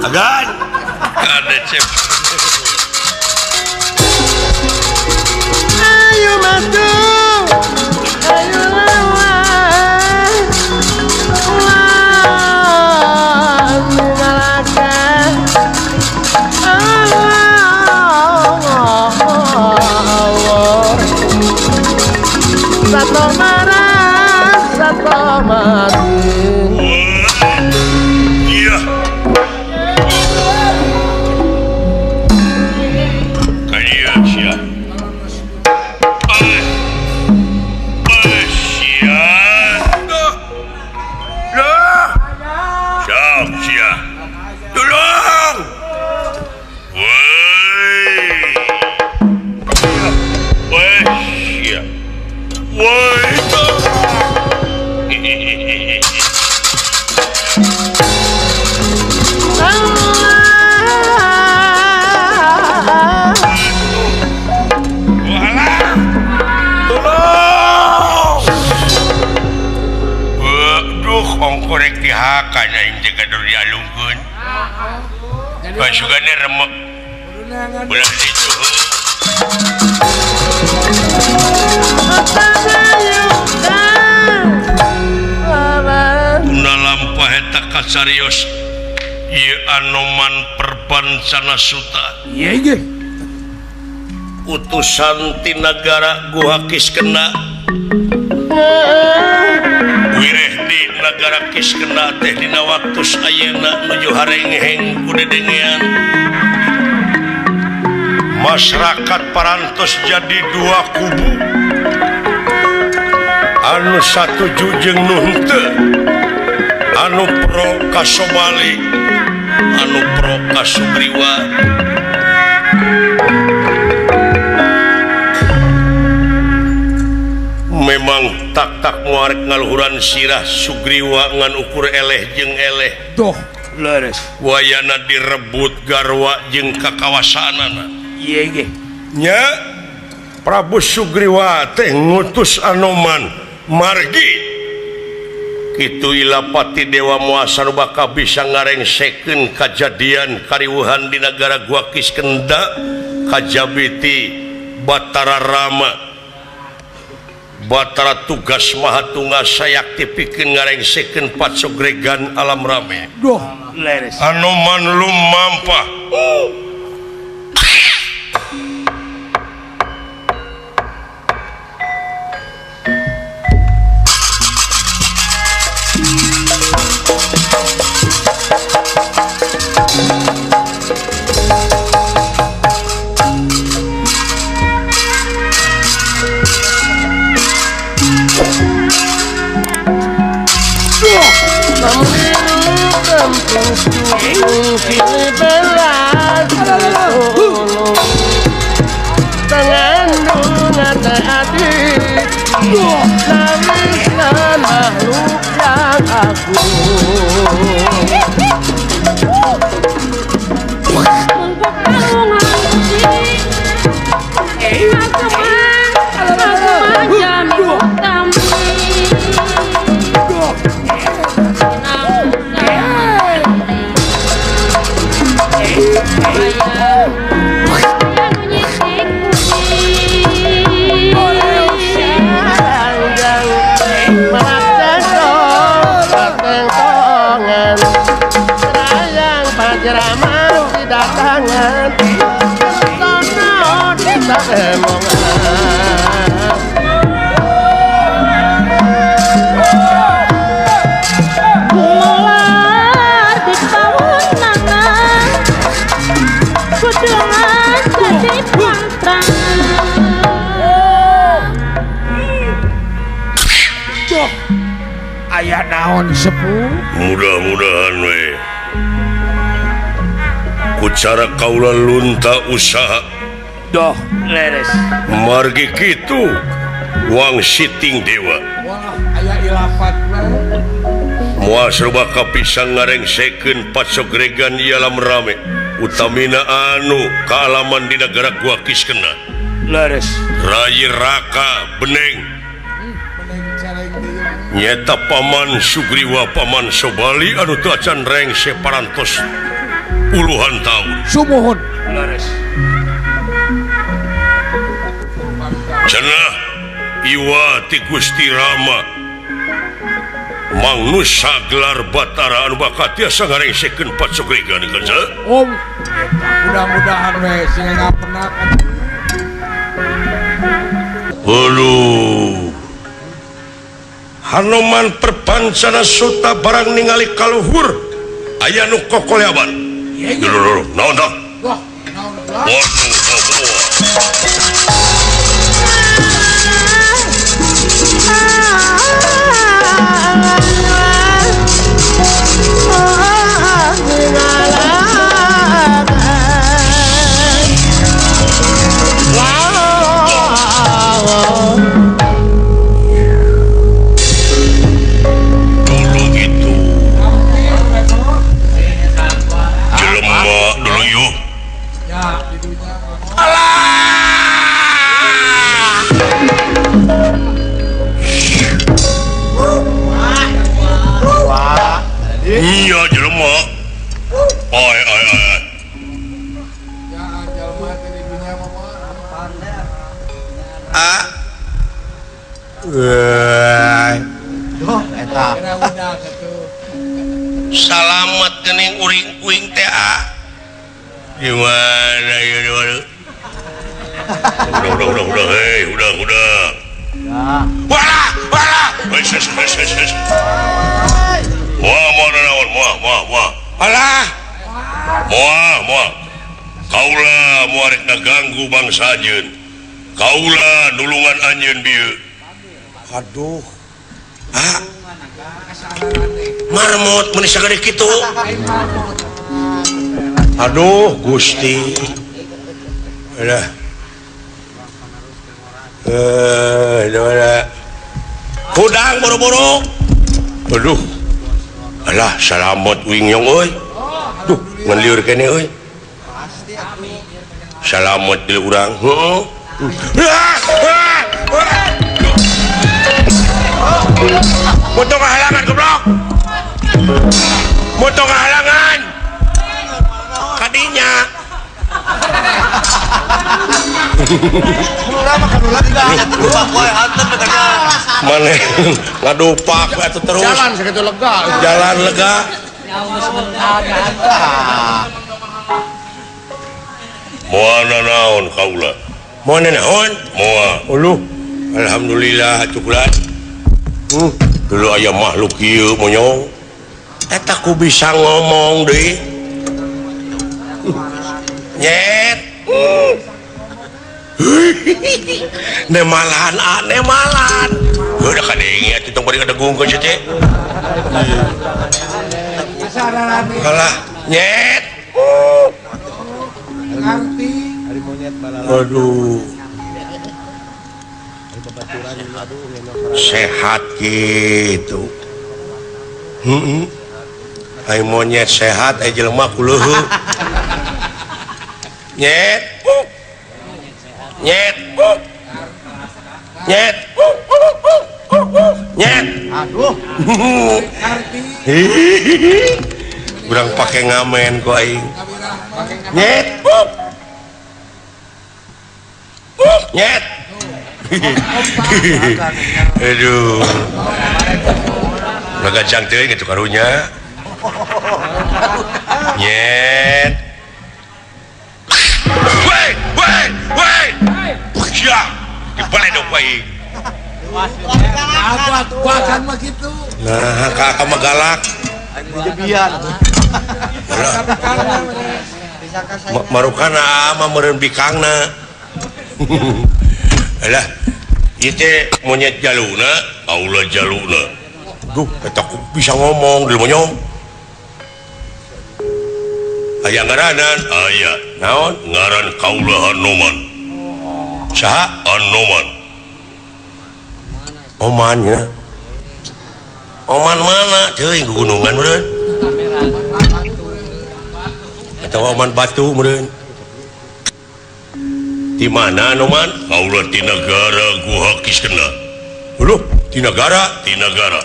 Agan ada cep. Ayo matu, ayo lawan, lawan mengalahkan Allah, Allah. Satu marah, satu mati. Iya. Korek dihakan aing teh kadur dialungkeun. Pasugane remek. Ulah ditu. Tuna lampah eta kasarios ieu Anoman Perbancana Suta. Ieu ge. Utusan ti nagara Guha Kiskenda. Wireh di nagara Kiskenda teh dina waktu ayeuna nuju harengheng ku dedengean. Masyarakat parantos jadi dua kubu. Anu satuju jeung nu henteu. Anu pro ka Somali, anu pro ka Sugriwa. Memang tak-tak muarek ngaluhuran sirah Sugriwa ngan ukur eleh jeung eleh. Doh, leres. Wayana direbut garwa jeung kakawasaanana. Ieu ge. Nya Prabu Sugriwa teh ngutus Anoman margi. Kitu Ilapati Dewa Moa Sarubaka bisa ngarengsekeun kajadian kariweuhan di nagara Gua Kiskenda kajabiti Batara Rama. Batara tugas Mahatunga sayakti pikeun ngarengsekeun patsogregan alam rame. Duh, leres. Anoman lumampah. Aku mah jalmi utami. Gumelar di pawenangan, kudungan jadi pantrangan. Duh, aya naon sepuh? Mudah-mudahan we ku cara kaula lunta usaha. Doh leres. Margi kitu wang siting dewa. Wah, aya ilapat we. Moal serba kapisang ngarengsekeun pacogregan ieu alam rame utamina anu kaalaman di negara Gua Kiskena. Leres. Rayi Raka Beneng. Beneng careng deui. Nyeta paman Sugriwa paman Sobali anu teu acan rengse parantos puluhan tahun. Sumuhun. Leres. Cenah iwa ti Gusti Rama Mangnusa gelar Batara anu bakal tiasa ngarengsekeun pacogregan kerja. Om, mudah-mudahan we sing ngapenak. Aduh. Hanoman perpancana suta barang ningali kaluhur aya nu kokoleaban. Lho, naon tah? Wah, naon tah? Waduh, dulu itu jelema dulu yuk. Ya, didunya. Alah. Iya jelema. Oi oi oi. Ya, jelema teh didunya mah. Ah. Wah. Duh, eta. Salamet geuning uring kuing teh ah. Gimana ya udah udah udah hei udah udah. Ya. Wala wala. Wes wes wes wes. Moal moal naon moal moal moal. Alah. Moal moal. Kaula moal rek ngaganggu bangsa anjeun. Kaula nulungan anjeun bieu. Aduh. Ah. Marmot meuni sagede kitu. Aduh Gusti. Alah. Hudang buru-buru. Aduh. Alah salamet uing nyong euy. Duh, ngan lieur keneh euy. Salamet deui urang. Heuh. Motong halangan goblok. Motong halangan. Kadinya. Maneh ngadupak atuh terus. Jalan sakitu lega. Jalan lega. Moal naon kaula? Moal naon? Moal. Uluh. Alhamdulillah atuh kula. Dulu aya makhluk ieu monyong. Eta ku bisa ngomong deui. Nyet. Nemalan ah, nemalan. Heuh da kadenge atuh tong bari ngadegungkeun sia teh. Alah, nyet. Ngarti. Aduh. Sehat gitu. Heeh. Ai monyet sehat ai jelema kuleuheuh. Nyet. Nyet. Nyet. Nyet. Aduh. Urang pake ngamen ku aing. Nyet. Nyet. Aduh. Ulah gajang teuing kitu karunya. Nyet. Woi, woi, woi. Ya, dibaledog aing. Aku akan mah kitu. Nah, kakak mah galak. Jebian. Marukana mah meureun bikangna. Alah, ieu teh monyet jaluna, kaula jaluna. Duh, eta bisa ngomong deui monyong. Aya ngaranan, aya. Naon? Ngaran kaula Hanoman. Saha? Hanoman. Oman ya. Oman mana? Teuing gunungan meureun. Atawa oman batu meureun. Di mana Anoman? Kaula ti nagara Guha Kiskenda. Aduh, ti nagara? Ti nagara.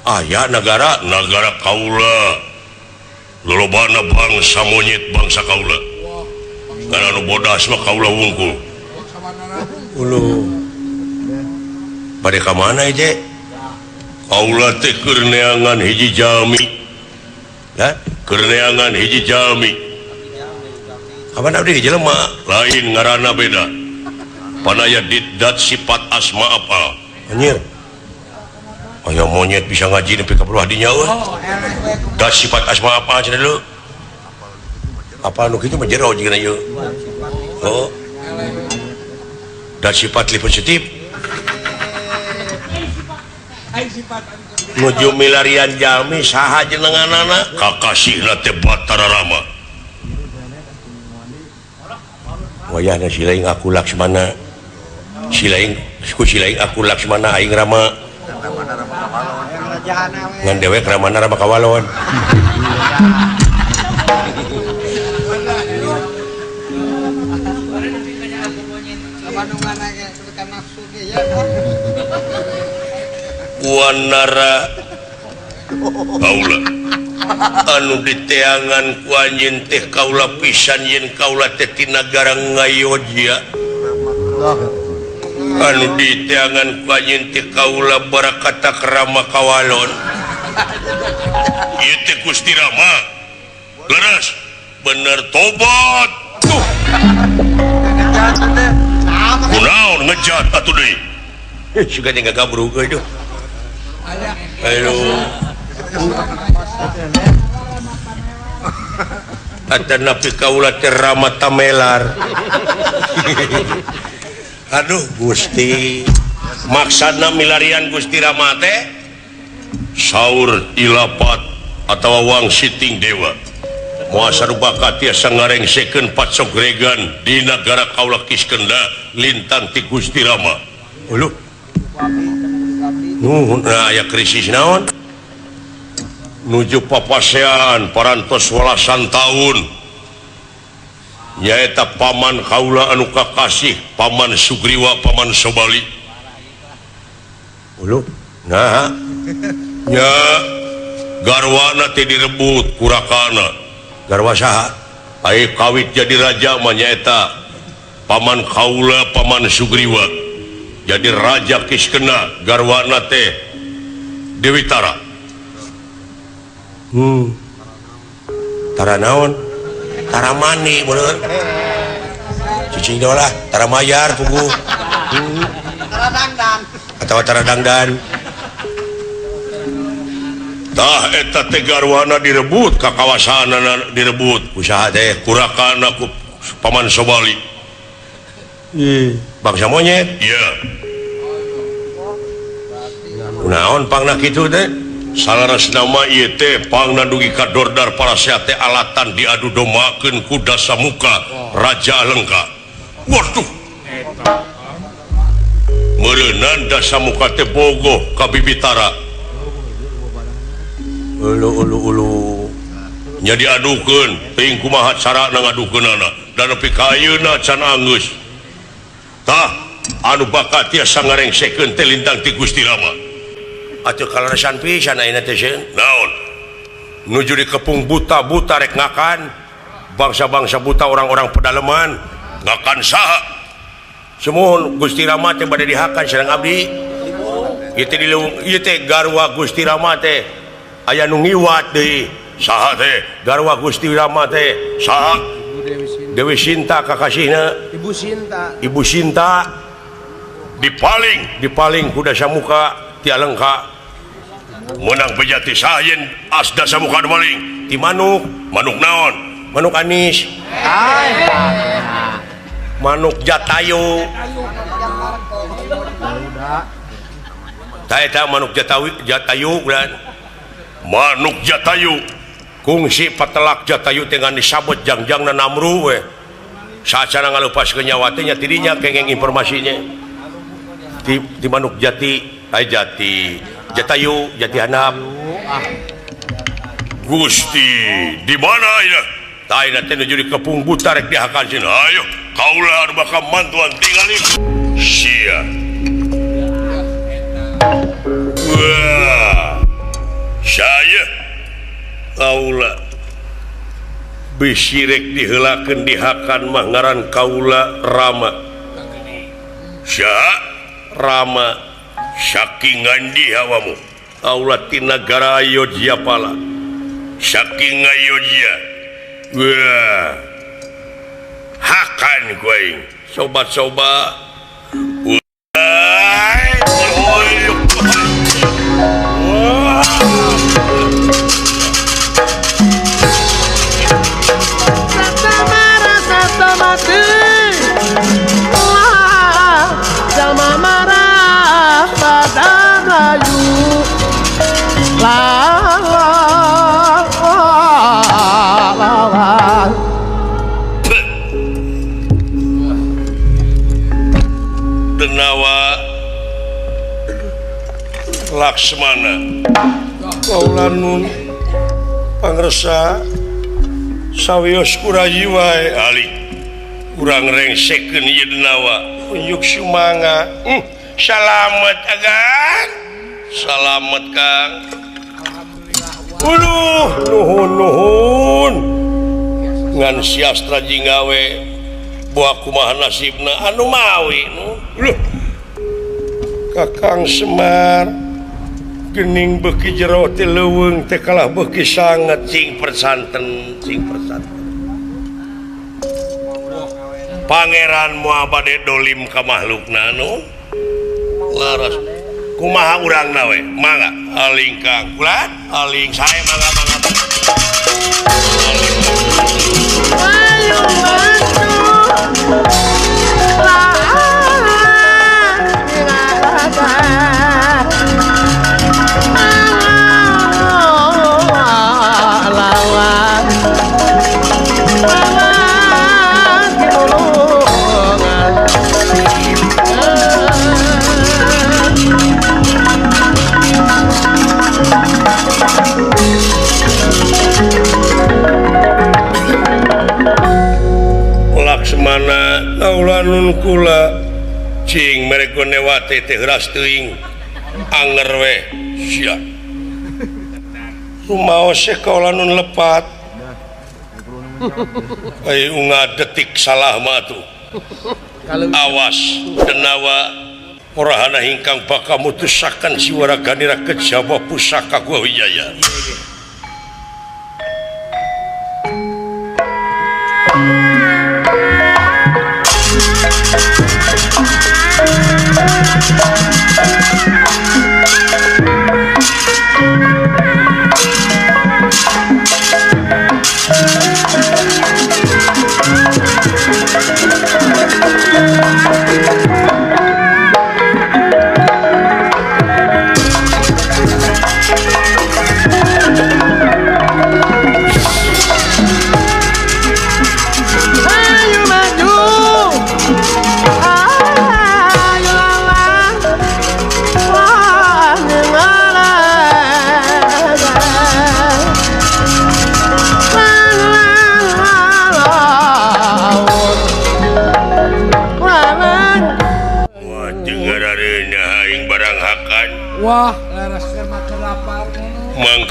Aya nagara, nagara kaula. Lolobana bangsa monyet bangsa kaula. Ngan anu bodas mah kaula wungkul. Uluh. Bade ka mana ieu? Kaula teh keur neangan hiji jalmi. Lah, keur neangan hiji jalmi. Kapan abdi jelema? Lain ngaranna beda. Panaya diddat sifat asma apa? Anjir. Aya monyet bisa ngaji nepi ka beluah dinya euy. Dat sifat asma apa cenah deuleu. Apa nu kitu mah jero jeung ieu. Oh. Dat sifat li positif. Nuju milarian jalmi saha jenenganana? Kakasihna teh Batara Rama. Wayahna silaing aku Laksmana. Silaing ku silaing aku Laksmana aing Rama. Ngan dewek Ramana Rama Kawalon. Wanara kaula anu diteangan ku anjeun teh kaula pisan yen kaula teh ti nagara Ngayodya. Anu diteangan ku anjeun teh kaula barakata Rama Kawalon. Ieu teh Gusti Rama. Leres bener tobat. Tuh. Kunaon ngejat atuh deui. Sugan jeung gagabrug euy duh. Aduh. Atanapi kaula teh Rama Tamelar. Aduh Gusti. Maksudna milarian Gusti Rama teh saur ilapat atawa wangsiting dewa. Moal sarubaka tiasa ngarengsekeun patsogregan di nagara kaula Kiskenda lintang ti Gusti Rama. Uluh. Nuhun, nah aya krisis naon? Nuju papasean parantos walasan taun. Nyaeta paman kaula anu kakasih, paman Sugriwa, paman Sobali. Uluh, nah. Nya garwana teh direbut kurakana. Garwa saha? Ai kawit jadi raja mah nyaeta paman kaula, paman Sugriwa. Jadi raja Kiskenda garwana teh Dewi Tara. Tara naon? Tara mani bener. Cicing dolah, tara mayar puguh. Tara dangdan. Atawa tara dangdan. Tah eta teh garwana direbut ka kawasanana direbut. Usaha teh kurakana ku paman Sobali. Bangsa monyet? Iya. Kunaon pangna kitu teh? Salaras nama ieu teh pangna dugi ka Dordar parasea teh alatan diadu dombakeun ku Dasamuka Raja Alengka. Waduh. Meureunan Dasamuka teh bogoh ka Bibitara. Ulu ulu ulu. Nya diadukeun, teuing kumaha carana ngadukeunana. Dan nepi ka ayeuna can anggeus. Tah anu bakal tiasa ngarengsekeun teh lintang ti Gusti Rama. Atuh kaleresan pisan ayeuna teh sieun. Naon? Nuju dikepung buta-buta rek ngakan bangsa-bangsa buta orang-orang pedalaman ngakan saha? Sumuhun Gusti Rama teh bade dihakan sareng abdi. Ieu teh di leuweung ieu teh garwa Gusti Rama teh aya nu ngiwat deui. Saha teh? Garwa Gusti Rama teh saha? Dewi Sinta kakasihna. Ibu Sinta. Ibu Sinta dipaling ku Dasamuka ti Alengka. Menang bejati saha yen as Dasamuka nu maling? Ti manuk. Manuk naon? Manuk anis. Manuk jatayu. Tah eta manuk jatayu ulah. Manuk jatayu kungsi patelak jatayu teh ngan disabet jangjangna namru we. Saacana ngalepaskeun nyawa teh nya tidinya kengeng informasinya. Ti manuk jati, ai jati, jatayu, jati handap. Gusti, di mana ayeuna? Tah ayeuna teh nuju dikepung buta rek dihakan sieun. Ayo, kaula anu bakal mantuan tingali. Sia. Wah. Saya kaula bisi rek diheulakeun dihakan mah ngaran kaula Rama. Saha? Rama saking ngandi hawamu. Kaula ti nagara Ayodhya pala. Saking Ayodhya. Wah. Hakan ku aing. Sobat-sobat. Denawa Laksmana kaula nun pangresa sawios kurayi wae ali urang rengsekeun ieu denawa unjuk sumanga. Salamet agan salamet Kang. Uluh nuhun nuhun ngan siastra jingawe buah kumaha nasibna anu mawi nu. Luh Kakang Semar gening beuki jero teh leuweung teh kalah beuki sanget cing persanten cing persanten. Pangeran moal bade dolim ka makhlukna nu laras. Kumaha urangna we mangga aling Kang kula aling sae mangga mangga. Ayo Laksmana kaula nun kula cing mere gondewati teh heuras teuing anger we sia rumaos kaula nun lepat ai unga detik salah mah atuh awas denawa orahana ingkang bakal mutusaken siwaraganira kejaba pusaka Gua Wijaya. Ayo maju, ayo lawan, wah.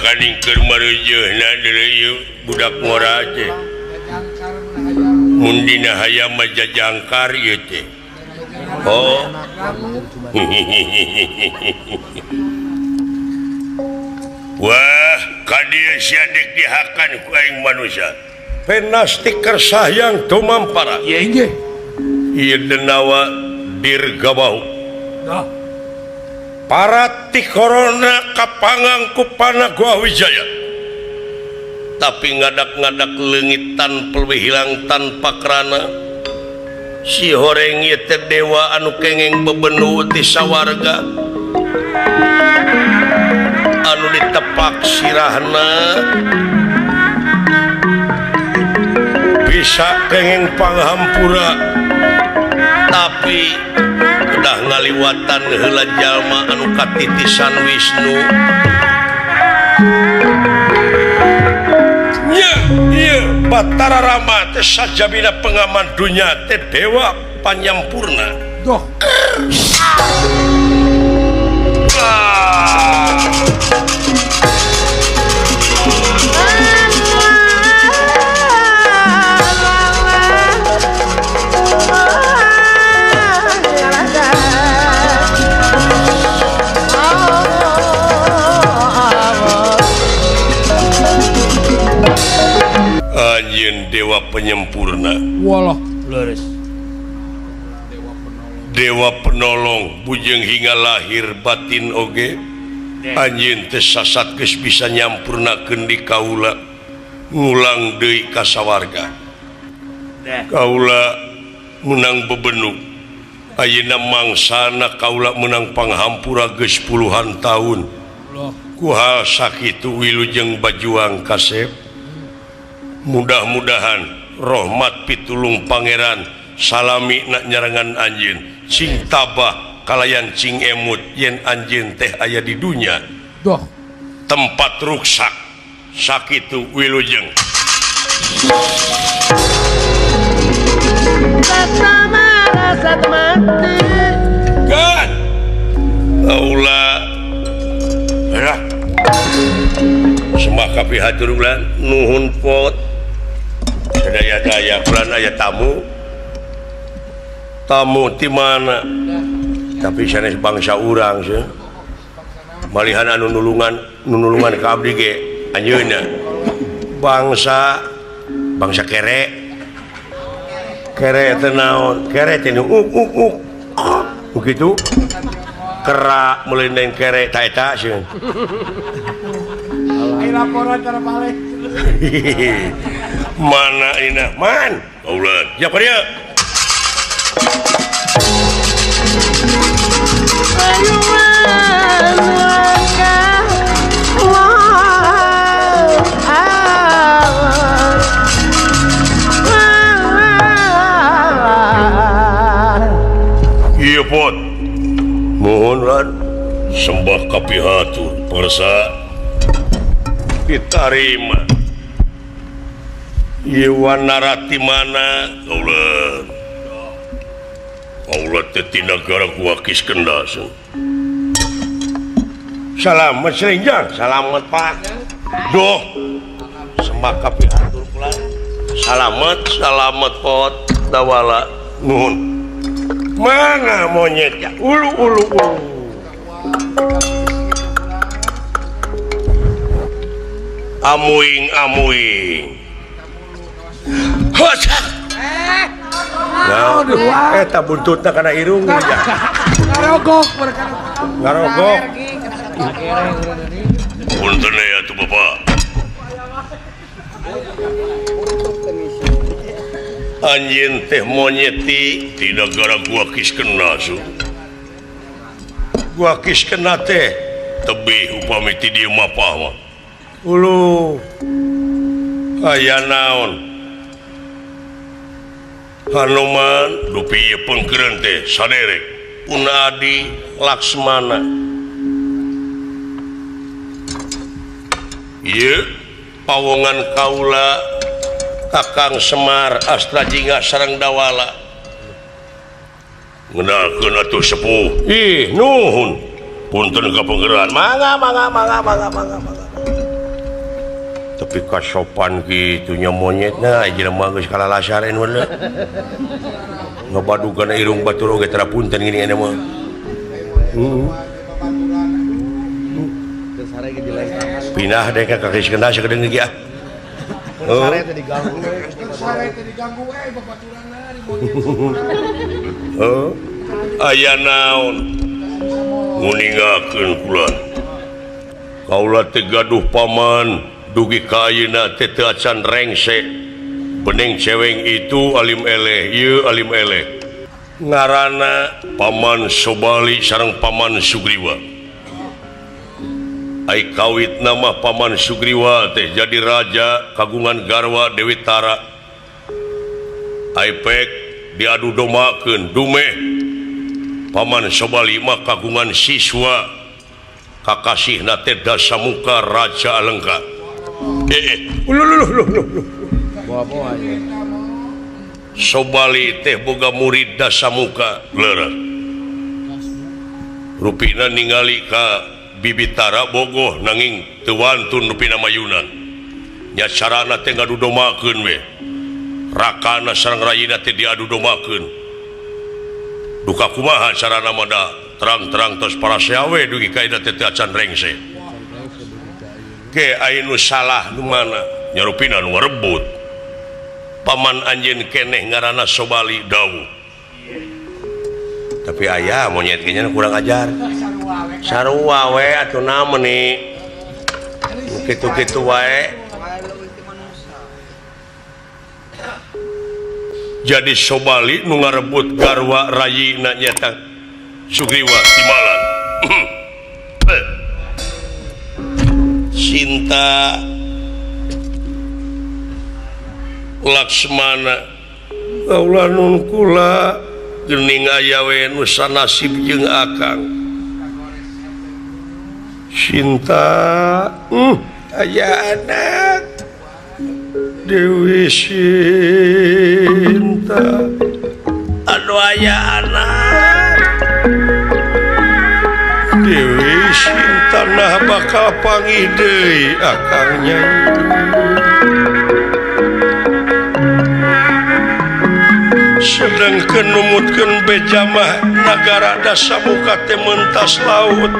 Kaning keur mareujeuhna deui budak ngora teh. Mun dina hayam mah jajangkar ieu teh. Oh. Wah, ka dieu sia deuk dihakan ku aing manusia. Penasti kersahyang tumampara. Ieu inggih. Ieu denawa dirgabahu. Dah. Parati corona kapangang ku Panagua Wijaya. Tapi ngadak-ngadak leungit tanpa hilang tanpa krana. Si horeng ieu teh dewa anu kengeng bebenu ti sawarga. Anu ditepak sirahna bisa kengeng panghampura. Tapi udah ngaliwatan heula jalma anu katitisan Wisnu. Nya ieu Batara Rama teh sajabina pengaman dunya teh dewa panyampurna. Doh. Anjeun dewa penyempurna. Walah, leres. Dewa penolong bujeng hingga lahir batin oge. Anjeun teh sasat geus bisa nyampurnakeun di kaula ngulang deui ka sawarga. Kaula menang bebenu. Ayeuna mangsana kaula menang panghampura geus puluhan tahun. Ku hal sakitu wilujeng bajuang kasep. Mudah-mudahan rahmat pitulung pangeran salami nak nyarangan anjeun cing tabah kalayan cing emut yen anjeun teh aya di dunya. Doh. Tempat ruksak sakitu wilujeng. Kan aula lah semah kapihatur ulan nuhun pot daya-daya bulan aya tamu tamu ti mana tapi sanes bangsa urang sih malihan anu nulungan ka abdi ge anjeunna bangsa bangsa kere kere teh naon kere teh nu uk uk uk begitu kerak melendeng kere ta eta sieun ai laporan cara balik. Mana ina man ulah ya dia iya pot mohon lan sembah kapihatur persa ditarima. Iwan narati mana Allah Allah teh ti nagara Wakis Kendas. Salamet selingjang, salamet Pak. Duh. Sembah kapihatur kula. Salamet, salamet pot dawala nuhun. Mana monyet ya? Ulu ulu ulu. Amuing amuing. Nah, eta buntutna kana irung ya. Ngarogok ngarogok. Punten ya atuh Bapak. Anjeun teh monyeti ti nagara Gua Kiskena su. Gua Kiskena teh tebih upami ti dieu mapah mah. Ulu. Aya naon? Hanuman dupi ieu pengkeureun teh saderek Punadi Laksmana. Ieu pawongan kaula Kakang Semar Astra Jingga sareng Dawala. Ngenalkeun atuh sepuh. Ih nuhun. Punten ka pengkeureun. Mangga mangga mangga mangga mangga mangga. Tapi kasopan gitunya monyetna jelema geus kalalasaren bener. Ngabadugan irung batur oge tara punten gini aya mah. Pindah deh ka Kiskenda sakedeung ge ah. Sare teh diganggu we. Sare teh diganggu we babaturanna di monyet. Heuh. Aya naon? Nguningakeun kula. Kaula teh gaduh paman dugi ka ayeuna teh teu acan rengse. Bening ceweng itu alim eleh, ieu alim eleh. Ngaranna Paman Sobali sareng Paman Sugriwa. Ai kawit nama Paman Sugriwa teh jadi raja kagungan garwa Dewi Tara. Ai pek diadu domakeun dumeh Paman Sobali mah kagungan siswa kakasihna teh Dasamuka Raja Alengka. Sobali teh boga murid Dasamuka leureuh. Rupina ningali ka Bibitara bogoh nanging teu wantun rupina mayunan. Nya carana teh ngadu domakeun we. Rakana sareng rayina teh diadu domakeun. Duka kumaha carana mah da terang-terang tos parasea we dugi ka eta teh teu acan rengse. Ge aya nu salah nu mana? Nya rupina nu ngarebut. Paman anjeun keneh ngaranna Sobali dawuh. Tapi aya monyet ge nya kurang ajar. Sarua we atuh naon nih kitu-kitu wae. Jadi Sobali nu ngarebut garwa rayina nyata Sugriwa timalan. Sinta Laksmana kaula nun kula geuning aya we nu sanasib jeung akang. Cinta aya anak Dewi Sinta aduh aya anak Dewi Sinta nah bakal panggih deui akang nyai. Sedangkeun numutkeun bejamah nagara Dasamuka teh mentas laut.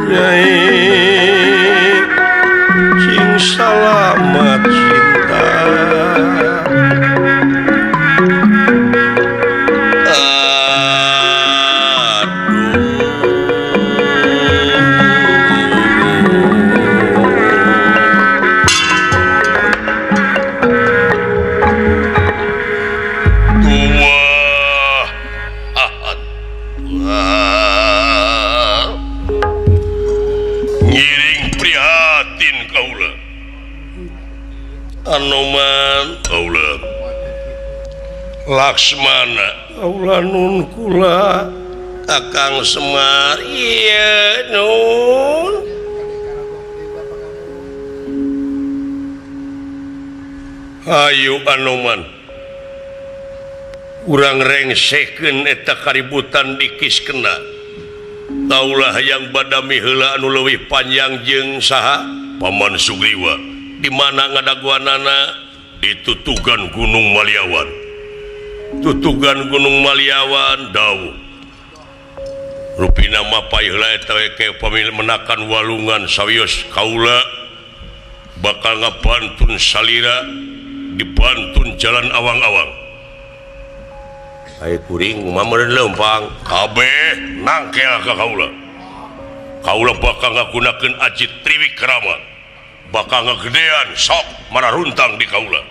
Nyai cing salamat cinta. Anoman kaula Laksmana kaula nun kula Kakang Semar ieu nun. Hayu Anoman urang rengsekeun eta kaributan di Kiskenda. Taulah hayang badami heula anu leuwih panjang jeung saha Paman Sugriwa. Di mana ngadaguanana di tutugan Gunung Maliawan. Tutugan Gunung Maliawan dawuh. Rupina mah paeula eta we ke pamil menakan walungan sawios kaula bakal ngabantun salira dibantun jalan awang-awang. Ai kuring mah meureun leumpang kabeh nangkel ka kaula. Kaula bakal ngagunakeun aji Triwikrama. Bakal ngegedean sok mararuntang di kaula.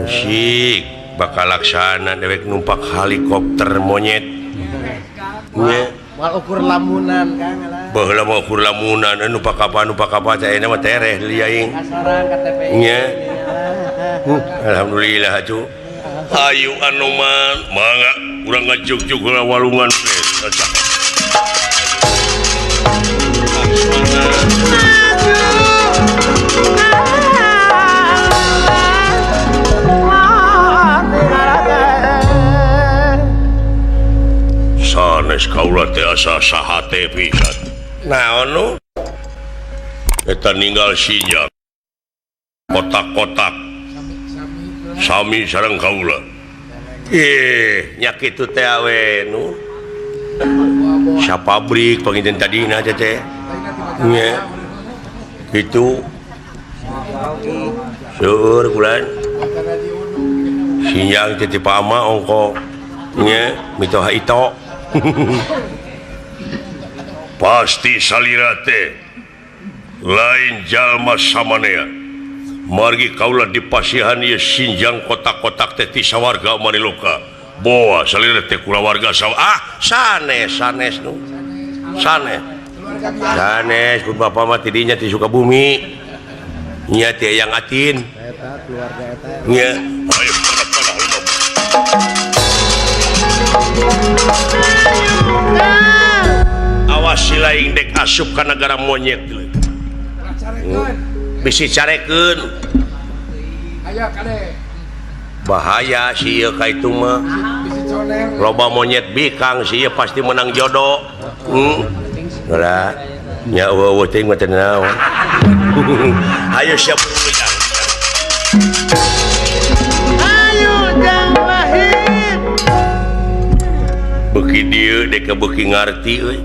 Asik bakal laksana dewek numpak helikopter monyet. Nya moal ukur lamunan Kang alah. Baheula mah ukur lamunan numpak apa teh ayeuna mah tereh deui aing. Kasorang KTP. Nya. Alhamdulillah atuh. Ayu Anoman mangga urang ngajugjug heula walungan teh. Maju. Kaula teh asa sahate pisan. Naon nu? Eta ninggal sinjang. Kotak-kotak. Sami sareng kaula. Ih, nya kitu teh awe nu. Sapabrik panginten tadina teh teh. Nya. Kitu. Seueur bulan. Sinjang teh ti pama ongko. Nya mitoha ito. Pasti salira teh lain jalma samanea. Margi kaula dipasihan ieu sinjang kotak-kotak teh ti sawarga Maniloka. Boa salira teh kulawarga saw ah sanes sanes nu. Sanes. Sanes pun bapa mah ti dinya ti Sukabumi. Nya ti Eyang Atin. Eta keluarga eta. Nya. Ayo panah-panah awas silaing dek asup ka negara monyet bisi carekeun bahaya si ieu ka itu mah loba monyet bikang si ieu pasti menang jodoh lah nya eueuh teuing mah teu naon ayo siap berujang ayo jang lahir beuki dieu dek beuki ngarti euy.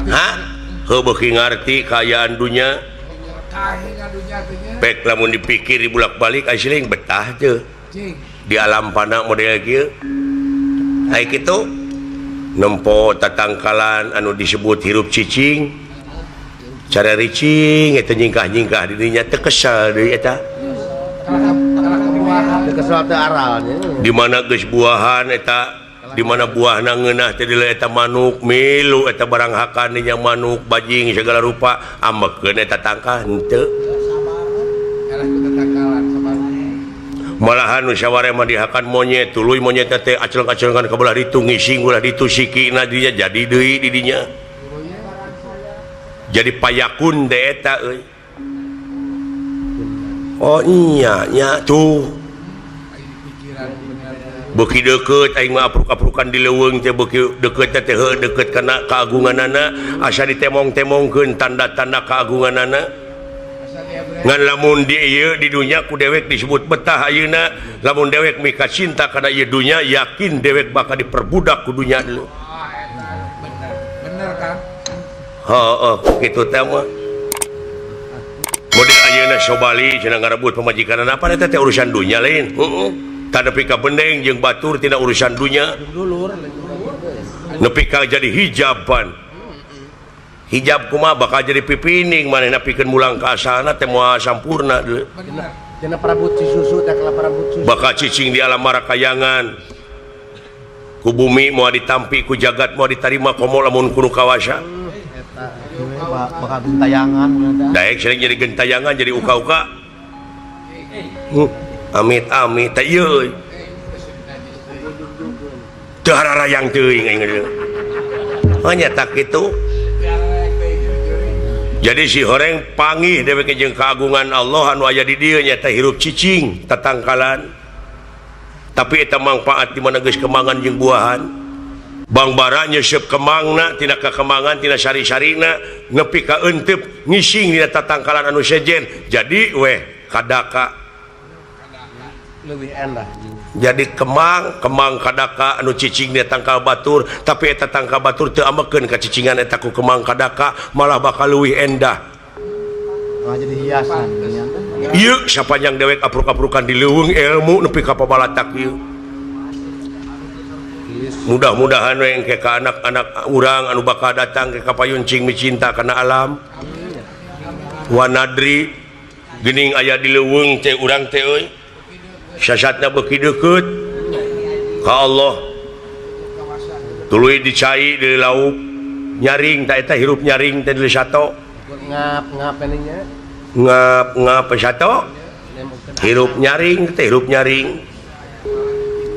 Hah? Heuh beuki ngarti kaayaan dunya. Pek lamun dipikir dibulak-balik asli betah teu. Di alam pana model kieu. Ai kitu nempo tatangkalan anu disebut hirup cicing. Cara ricing eta nyingkah-nyingkah di dinya teu kesel deui eta. Teu kesel teu aralnya. Di mana geus buahan eta di mana buahna ngeunah teh deuleu eta manuk milu eta barang hakan nya manuk bajing segala rupa amekeun eta tangkah henteu malahan nu saware mah dihakan monyet tuluy monyet teh acleng-aclengan ka belah ditu ngising ulah ditu sikina dinya jadi deui di dinya jadi payakun teh eta euy oh nya nya tuh beuki deukeut aing mah apruk-aprukan di leuweung teh beuki deukeut teh heuh deukeut kana kaagunganana asa ditemong-temongkeun tanda-tanda kaagunganana ngan lamun di ieu di dunya ku dewek disebut betah ayeuna lamun dewek mika cinta kana ieu dunya yakin dewek bakal diperbudak ku dunya dulu bener Kang heuh kitu teh mah model ayeuna sobali cenah ngarebut pamajikanana apa eta teh urusan dunya lain heuh nepi ka bendeng jeung batur tina urusan dunya nepi ka jadi hijaban hijab kumaha bakal jadi pipining manehna pikeun mulang ka asalna teh moal sampurna deui cenah parabut susu teh parabut susu bakal cicing di alam marakayangan ku bumi moal ditampi ku jagat moal ditarima komo lamun kudu kawasa eta bakal gentayangan daek sering jadi gentayangan jadi uka-uka amit amit teh ieu teu hararayang teuing aing geus nya tak kitu jadi si horeng pangih dewek jeung keagungan Allah anu aya di dieu nyata hirup cicing tatangkalan tapi eta mangfaat di mana geus kemangan jeung buahan bangbara nyeuseub kemangna tina kakemangan tina sari-sarina nepi ka euteup ngising dina tatangkalan anu sejen jadi weh kadaka lebih enak. Jadi kemang kemang kadaka anu cicing di tangkal batur tapi eta tangkal batur teu amekeun ka cicingan eta ku kemang kadaka malah bakal leuwih endah. Malah jadi hiasan. Ieu sapanjang dewek apruk-aprukan di leuweung ilmu nepi ka pabalatak ieu. Mudah-mudahan we engke ka anak-anak urang anu bakal datang ke kapayun cing micinta kana alam. Wanadri geuning aya di leuweung teh urang teh euy. Sasatna beuki deukeut ka Allah tuluy dicai di lauk nyaring ta eta hirup nyaring teh di sato ngap ngap nya ngap ngap sato hirup nyaring teh hirup nyaring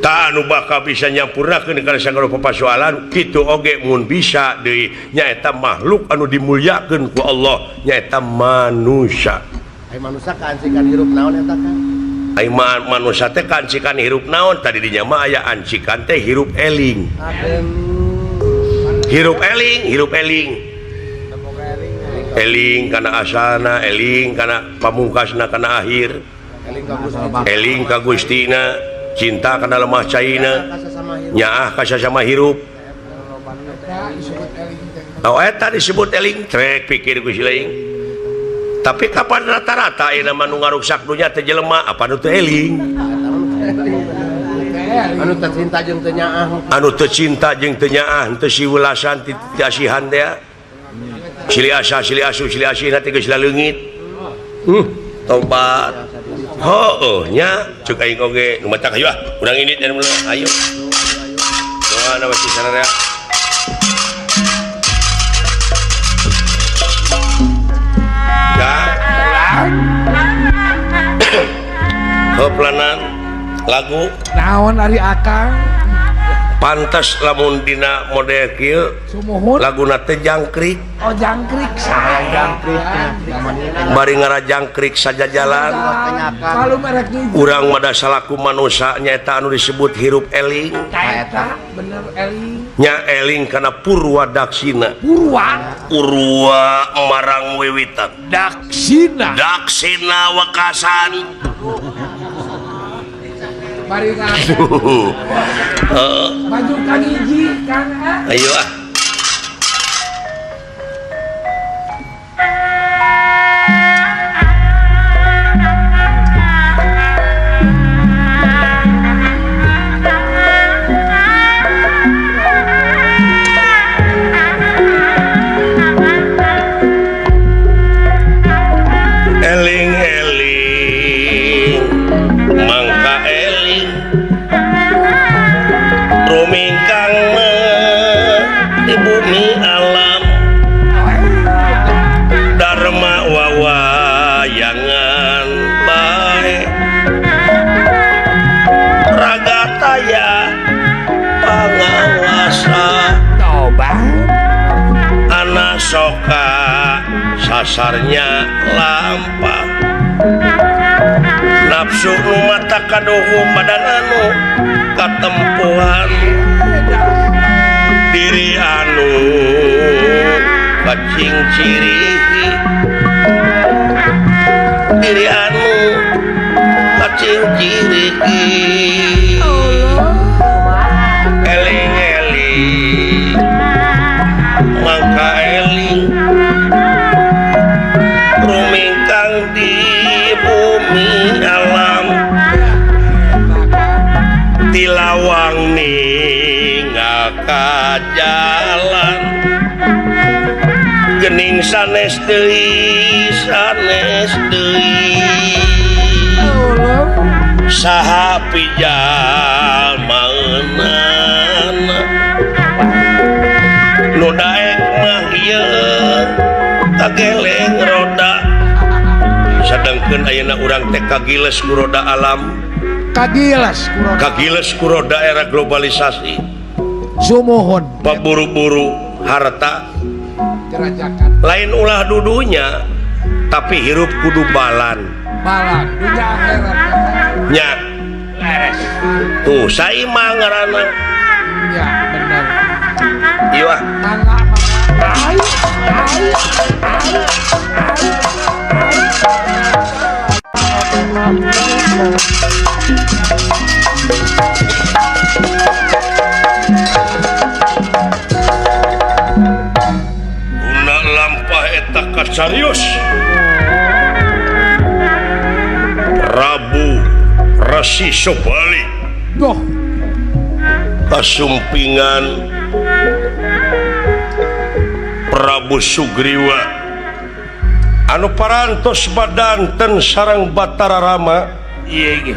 ta anu bakal bisa nyampurnakeun kana sagala papasoalan kitu oge mun bisa deui nyaeta makhluk anu dimulyakeun ku Allah nyaeta manusia. Ai manusia kaansikan hirup naon eta Kang? Ai manusia teh kancikan hirup naon tadi dinya mah aya ancikan teh hirup eling. Hirup eling, hirup eling. Eling kana asalna, eling kana pamungkasna kana akhir. Eling ka Gustina, cinta kana lemah caina, nyaah ka sasama hirup. Oh eta disebut eling, trek pikir ku si laing. Tapi kapan rata-rata ayeuna mah nu ngaruksak dunya teh jelema, apa nu teu eling? Anu teu cinta jeung teu nyaah. Anu teu cinta jeung teu nyaah, teu siwelasan ti asihan teh. Silih asa, silih asuh, silih asih teh geus laleungit. Tobat. Heueuh nya ceuk aing oge nu matak hayu ah, urang indit anu ayo. Doana we sararea. Peplanan lagu naon ari akang pantas lamun dina model kieu laguna teh jangkrik. Oh jangkrik jangkrik bari ngarajangkrik sajajalan urang mah da salaku manusa nyaeta anu disebut hirup eling eta bener eling nya eling kana purwa daksina purwa purwa marang wiwitan daksina daksina wekasan. Mari maju kang hiji kang ayo ah. Eling eling mangka eling rumingkang di bumi alam dharma wawayangan bae raga taya pangawasa toba anasoka sasarnya lampah nafsu nu mata kaduhu badan anu katempuhan diri anu kacing cirihi diri anu kacing cirihi eling eling mangka eling rumingkang di bumi alam tilawang ninggal ka jalan gening sanes deui sanes deui saha pijalmaeunana nu daek mah ieu kageleng roda sadangkeun ayeuna urang teh kagiles ku roda alam kagiles ku roda era globalisasi sumuhun paburu-buru harta lain ulah dudunya tapi hirup kudu balan balan dunya akhirat nya tuh saimah ngaranna nya bener ieu ah mangga mangga ayo ayo Guna lampah eta kacarios Prabu Resi Sobali doh kasumpingan Prabu Sugriwa anu parantos badanten sareng Batara Rama ieu ge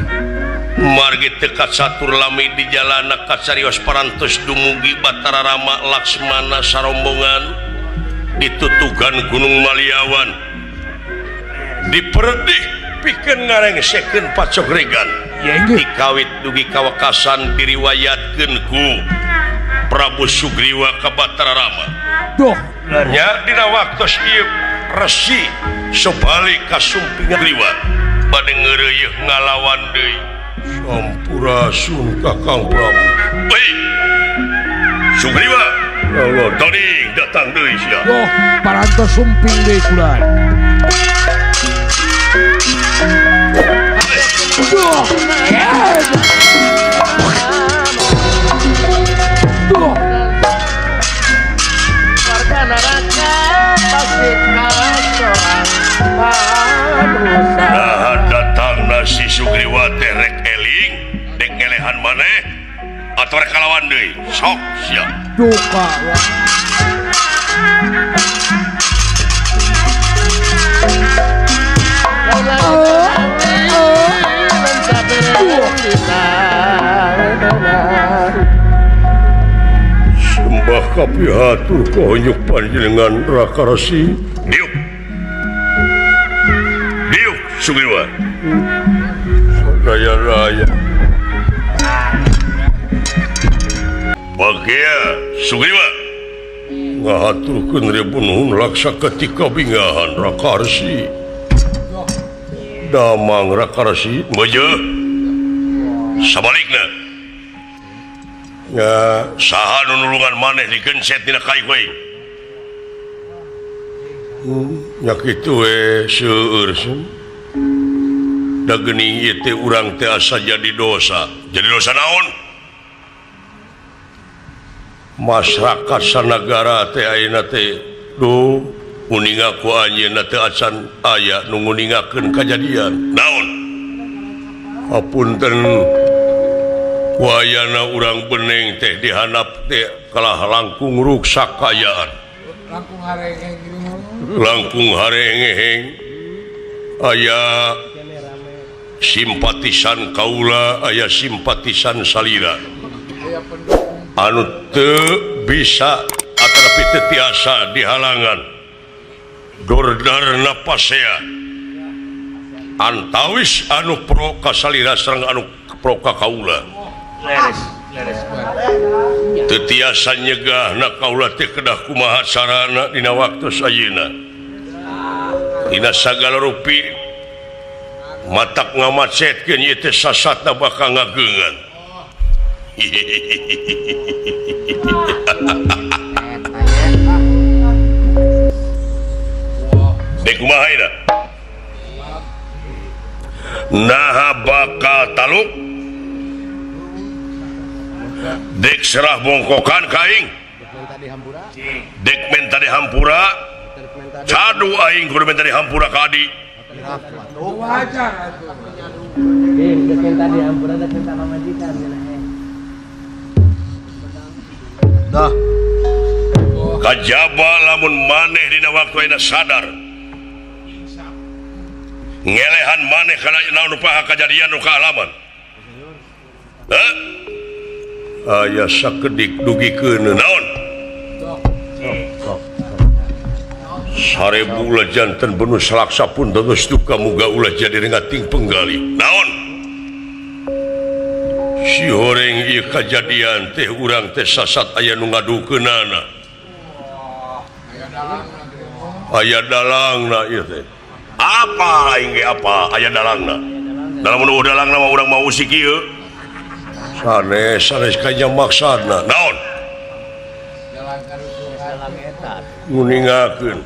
margi teu kacatur lami di jalana kacarios parantos dumugi Batara Rama Laksmana sarombongan ditutugan Gunung Maliawan diperdih pikeun ngarengsekeun pacogregan dikawit dugi kawekasan diriwayatkeun ku Prabu Sugriwa ka Batara Rama doh nya dina waktos ieu Resi Sobali kasumpingan Sugriwa bade ngeureuyeuh ngalawan deui sampurasun Kakang Prabu. Baik Sugriwa Allah tadi datang deui sia. Oh, parantos sumping deui kulan. Duh. Duh. Warga neraka pasti kasoan. Nah, datang nasi Sugriwa teh rek eling dek ngelehan maneh atau rek kalawan deui. Sok sia. Duka. Sembah kapihatur kohonyuk panjenengan Raka Resi. Diuk. Diuk Sugriwa. Raya-raya. Bagia Sugriwa. Ngahaturkeun ribu nuhun laksa ketika bingahan Raka Resi. Damang Raka Resi meujeuh. Sabalikna. Ya, saha nu nulungan maneh digenset dina kai kowe. Nya kitu we seueur sun. Da geuning ieu teh urang teh asa jadi dosa. Jadi dosa naon? Masyarakat sanagara teh ayeuna teh duh uninga ku anjeunna teh acan aya nu nguningakeun kajadian. Naon? Apunten wayana urang beneng teh dihanap teh kalah langkung ruksak kayaan. Langkung harengeng. Langkung harengeng. Aya simpatisan kaula, aya simpatisan salira. Anu teu bisa atanapi teu tiasa dihalangan. Dordarna pasea. Antawis anu pro ka salira sareng anu pro ka kaula. Leres, leres. Teu tiasa nyegah na kaula teh kedah kumaha sarana dina waktu ayeuna. Dina sagala rupi matak ngamacetkeun ieu teh sasatna bakal ngageungan. Dek kumaha ieu? Naha bakal taluk dek serah bongkokan ka aing. Dek menta dihampura. Cadu aing kudu menta dihampura ka adi. Wajar atuh. Dek menta dihampura dek menta pamajikan cenah. Dah. Kajaba lamun maneh dina waktu ayeuna sadar. Ngelehan maneh kana naon rupaha kajadian nu kaalaman. Heh? Aya sakedik dugikeun naon? 1000 ulah janten benuh salaksa pun terus duka muga ulah jadi ngating penggali. Naon? Si horeng ieu kajadian teh urang teh sasat aya nu ngadukeunana. Aya dalangna ieu teh. Apa aing ge apa aya dalangna? Dalam nu dalangna mah urang mau usik ieu. Sanes sanes kanya maksadna. Naon? Nguningakeun.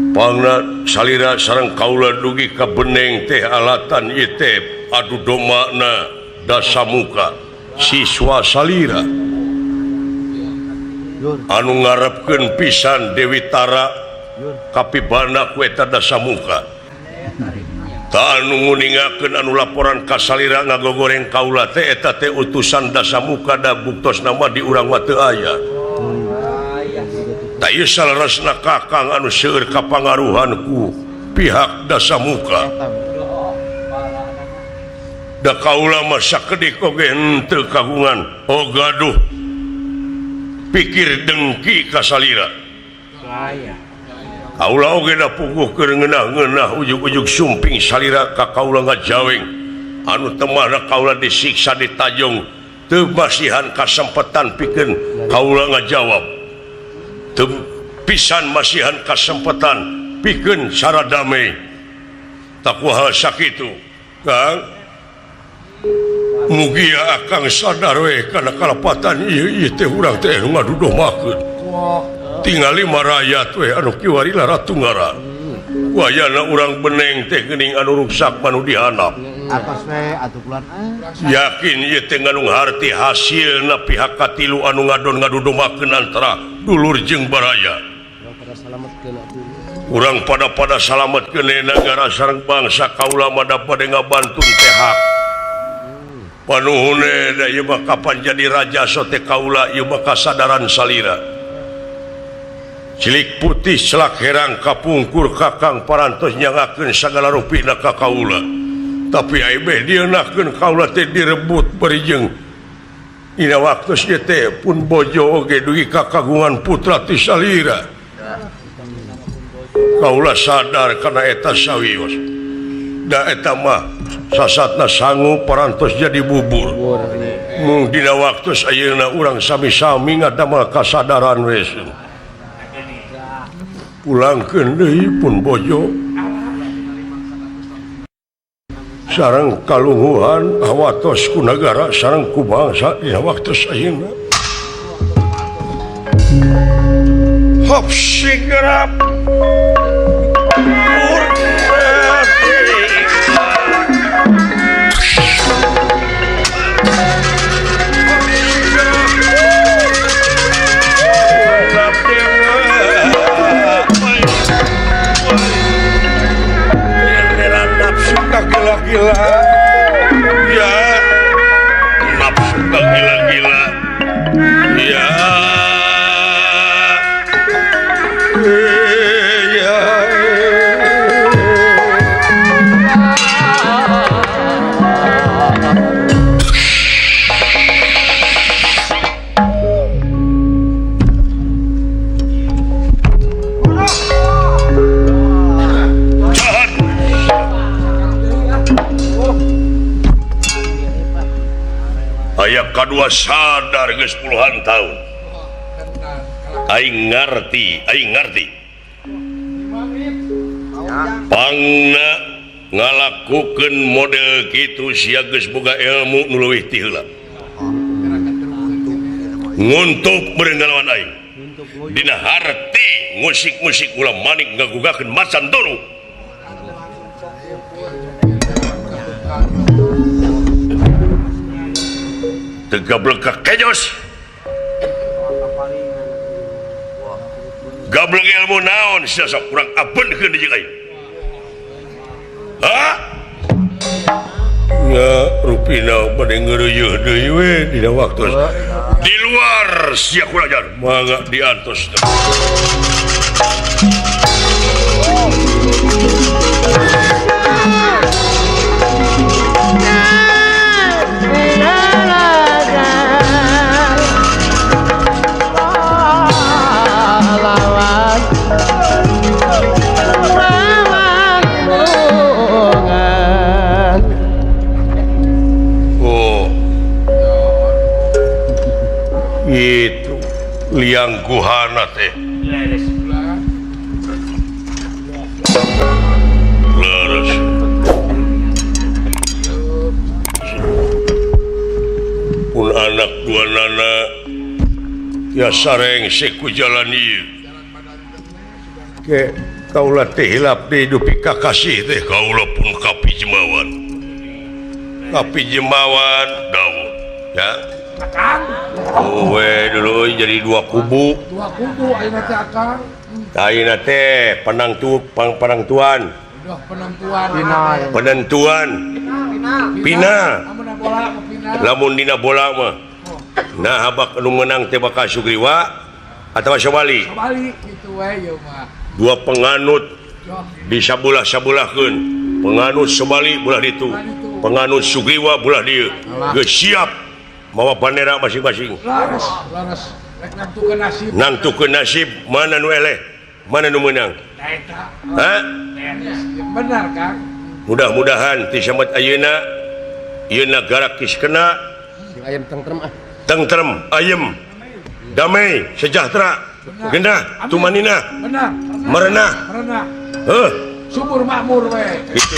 Pangna salira sareng kaula dugi ka beneng teh alatan ieu teh adu domana dasamuka siswa salira. Anu ngarepkeun pisan Dewi Tara kapibana ku eta dasamuka. Ta anu nguningakeun anu laporan ka salira ngagogoreng kaula teh eta teh utusan dasamuka da buktosna mah di urang mah teu aya. Ta ieu saleresna kakang anu seueur kapangaruhan ku pihak dasamuka. Da kaula mah sakedik oge henteu kagungan oh gaduh pikir dengki ka salira. Kaula oge da puguh keur ngeunah-ngeunah ujug-ujug sumping salira ka kaula ngajaweng anu temahna kaula disiksa ditajong teu masihan kasempetan pikeun kaula ngajawab. Teu pisan masihan kasempetan pikeun cara damai. Takuha sakitu Kang. Mugia akang sadar we kana kalepatan ieu ieu teh urang teh nu ngadudomakeun. Tingali marayat we anu kiwari ratu ngaran. Wayana urang beneng teh geuning anu ruksak manu dihandap. Atos we atuh bulan. Yakin ieu teh ngandung harti hasilna pihak katilu anu ngadon ngadudomakeun antara dulur jeung baraya. Urang pada-pada salametkeun nagara sareng bangsa kaula mah da bade ngabantun teh hak. Panuhune da ieu mah kapan jadi raja sote kaula ieu mah kasadaran salira. Cilik putih celak herang kapungkur kakang parantos nyangakeun sagala rupina ka kaula. Tapi ai beh dieunakeun kaula teh direbut bari jeung dina waktu ieu teh pun bojo oge dugi ka kagungan putra ti salira. Kaula sadar kana eta sawios. Da eta mah sasatna sangu parantos jadi bubur. Mung dina waktu ayeuna urang sami-sami ngadamel kasadaran we. Pulangkeun deui pun bojo. Sareng kalungguhan hawatos ku nagara sareng ku bangsa dina waktu ayeuna. Hop sigerap. Gila-gila ya, nafsu gila-gila ya, ya. Aya kadua sadar geus puluhan tahun. Aing ngarti, aing ngarti. Pangna ngalakukeun model kitu sia geus boga ilmu nu leuwih ti heula. Nguntuk beureun ngalawan aing. Dina harti musik-musik ulah manik ngagugakeun macan turu. Gablek ka kejos. Gablek ilmu naon sia sok kurang apeunkeun jeung aing. Ha? Nya rupina bade ngeureuyeun deui we dina waktu. Di luar sia kulajar mangga diantos. Itu liang guhana teh. Leres. Pun anak dua nana ya sareng seku jalan ieu. Ke kaula teh hilap deui dupi kakasih teh kaula pun kapi jemawan. Kapi jemawan dawuh ya. Akang. Oh, we dulu jadi dua kubu. Dua kubu ayeuna teh akang. Ayeuna teh penangtu penangtuan. Udah penentuan. Penentuan. Final. Lamun dina bola mah. Nah, abak anu menang teh bakal Sugriwa atawa Sobali. Sobali kitu we ieu mah. Dua penganut disabulah-sabulahkeun. Penganut Sobali belah ditu. Penganut Sugriwa belah dieu. Geus siap mawa bandera masing-masing. Laras, laras. Rek nangtukeun nasib. Nangtukeun nasib mana nu eleh, mana nu meunang. Hah? Benar, Kang. Mudah-mudahan ti samet ayeuna ieu nagara geus kena sing ayem tentrem ah. Tentrem, ayem, damai, sejahtera, genah, tumanina, benar, merenah. Merenah. Heuh, subur makmur we. Kitu.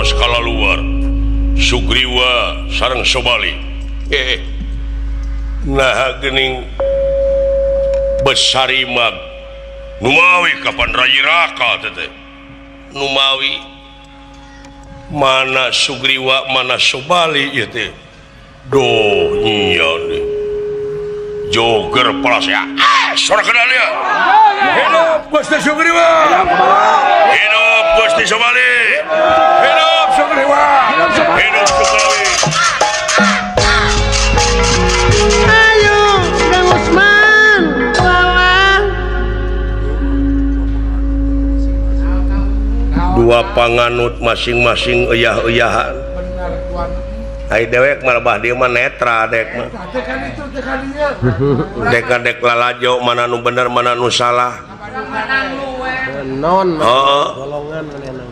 tos kalaluar Sugriwa sareng Sobali nah geuning besarimag Numawi kapan Rayi Raka teh Numawi mana Sugriwa mana Sobali ieu teh doh nyian joger palas ya sora kenal ya hidup Gusti Sugriwa hidup Gusti Sobali hidup Sugriwa hidup Sobali. Ayo Kang Usman lawan dua panganut masing-masing eyah-eyahan. Ai dewek mah bah dieu mah netra dek mah. Dek-dek lalajo mana nu bener mana nu salah. Non golongan manehna.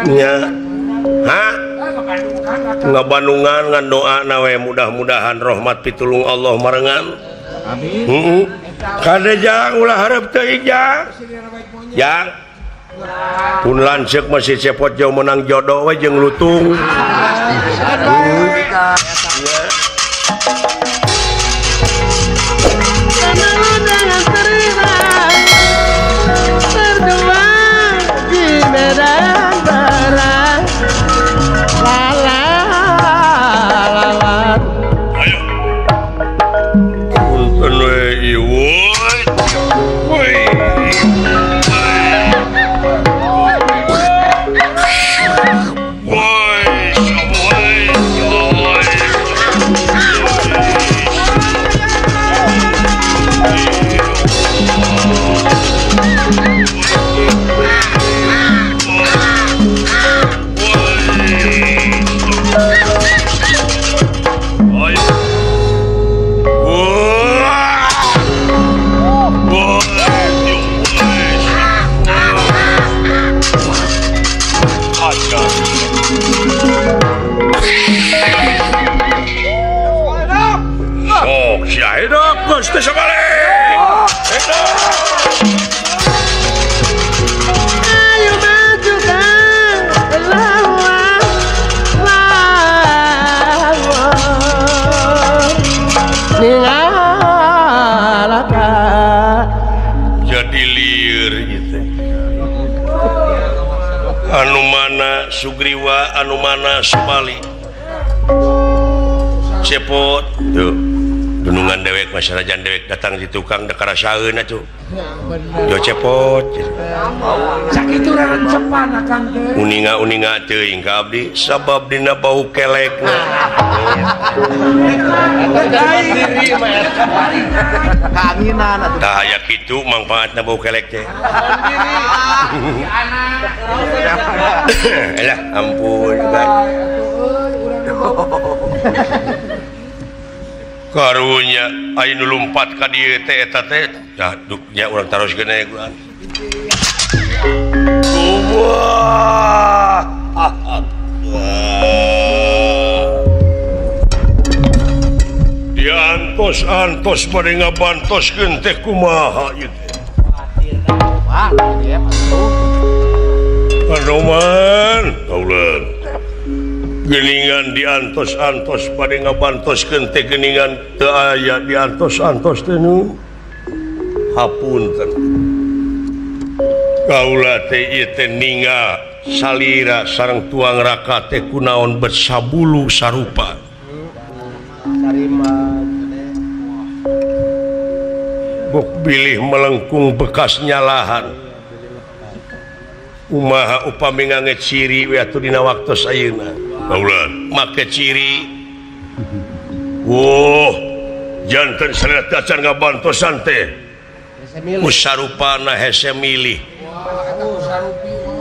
Nya. Ha? Ngabandungan ngan doana we mudah-mudahan rahmat pitulung Allah marengan. Amin. Heeh. Kade jang ulah hareup teuing jang. Jang. Pun lanceuk masih cepot jauh menang jodoh we jeung lutung. Ayo. Punten we ieu. Woi. Ayo maju kan lawan lawan ningalaka jadi lieur gitu. Anu mana Sugriwa anu mana Sobali cepot tuh dunungan dewek masyarajan dewek datang di tukang dek karasaeun atuh yo cepot sakitu rarencepan akang teh uninga-uninga teuing ka abdi sabab dina bau kelekna kaanginan atuh tah aya kitu mangfaatna bau kelek teh elah ampun karunya aya nu lumpat ka dieu teh eta teh dah nya urang taroskeun aya urang. Wah. Diantos-antos bade ngabantoskeun teh kumaha ieu teh. Anoman kaulan. Geningan diantos-antos bade ngabantoskeun teh geningan teu aya diantos-antos teh nu hapunten. Kaula teh ieu teh ninga salira sareng tuang raka teh kunaon bet sabulu sarupa. Bok bilih melengkung bekas nyalahan. Umaha upami ngange ciri we atuh dina waktos ayeuna. Kaulan make ciri. Wuh, janten salira teh acan ngabantosan teh. Musarupana hese milih.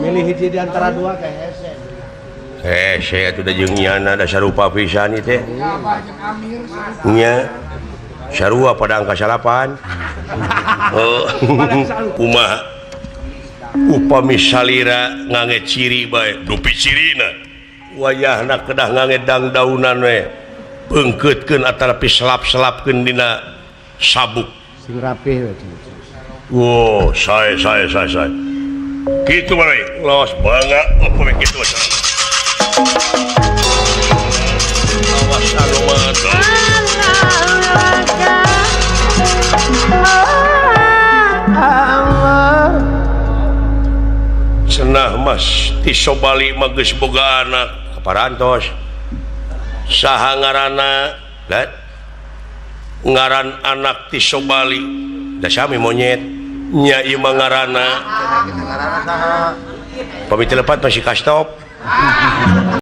Milih hiji di antara dua ka hese. Hese atuh da jeung nyana da sarupa pisan ieu teh. Nya. Sarua pada angka salapan. Oh, kumaha? Upami salira ngange ciri bae, dupi cirina. Wayahna kedah ngange dangdaunan we. Peungkeutkeun atanapi selap-selapkeun dina sabuk. Sing rapih we. Wow, sae sae sae sae. Kitu bae, los bangga upami kitu sae. Awas anu mah. Cenah Mas ti Sobali mah geus boga anak kaparantos. Saha ngaranna? Let. Ngaran anak ti Sobali da sami monyet. Nya ieu mah ngaranna. Pamit lepat masih kastop.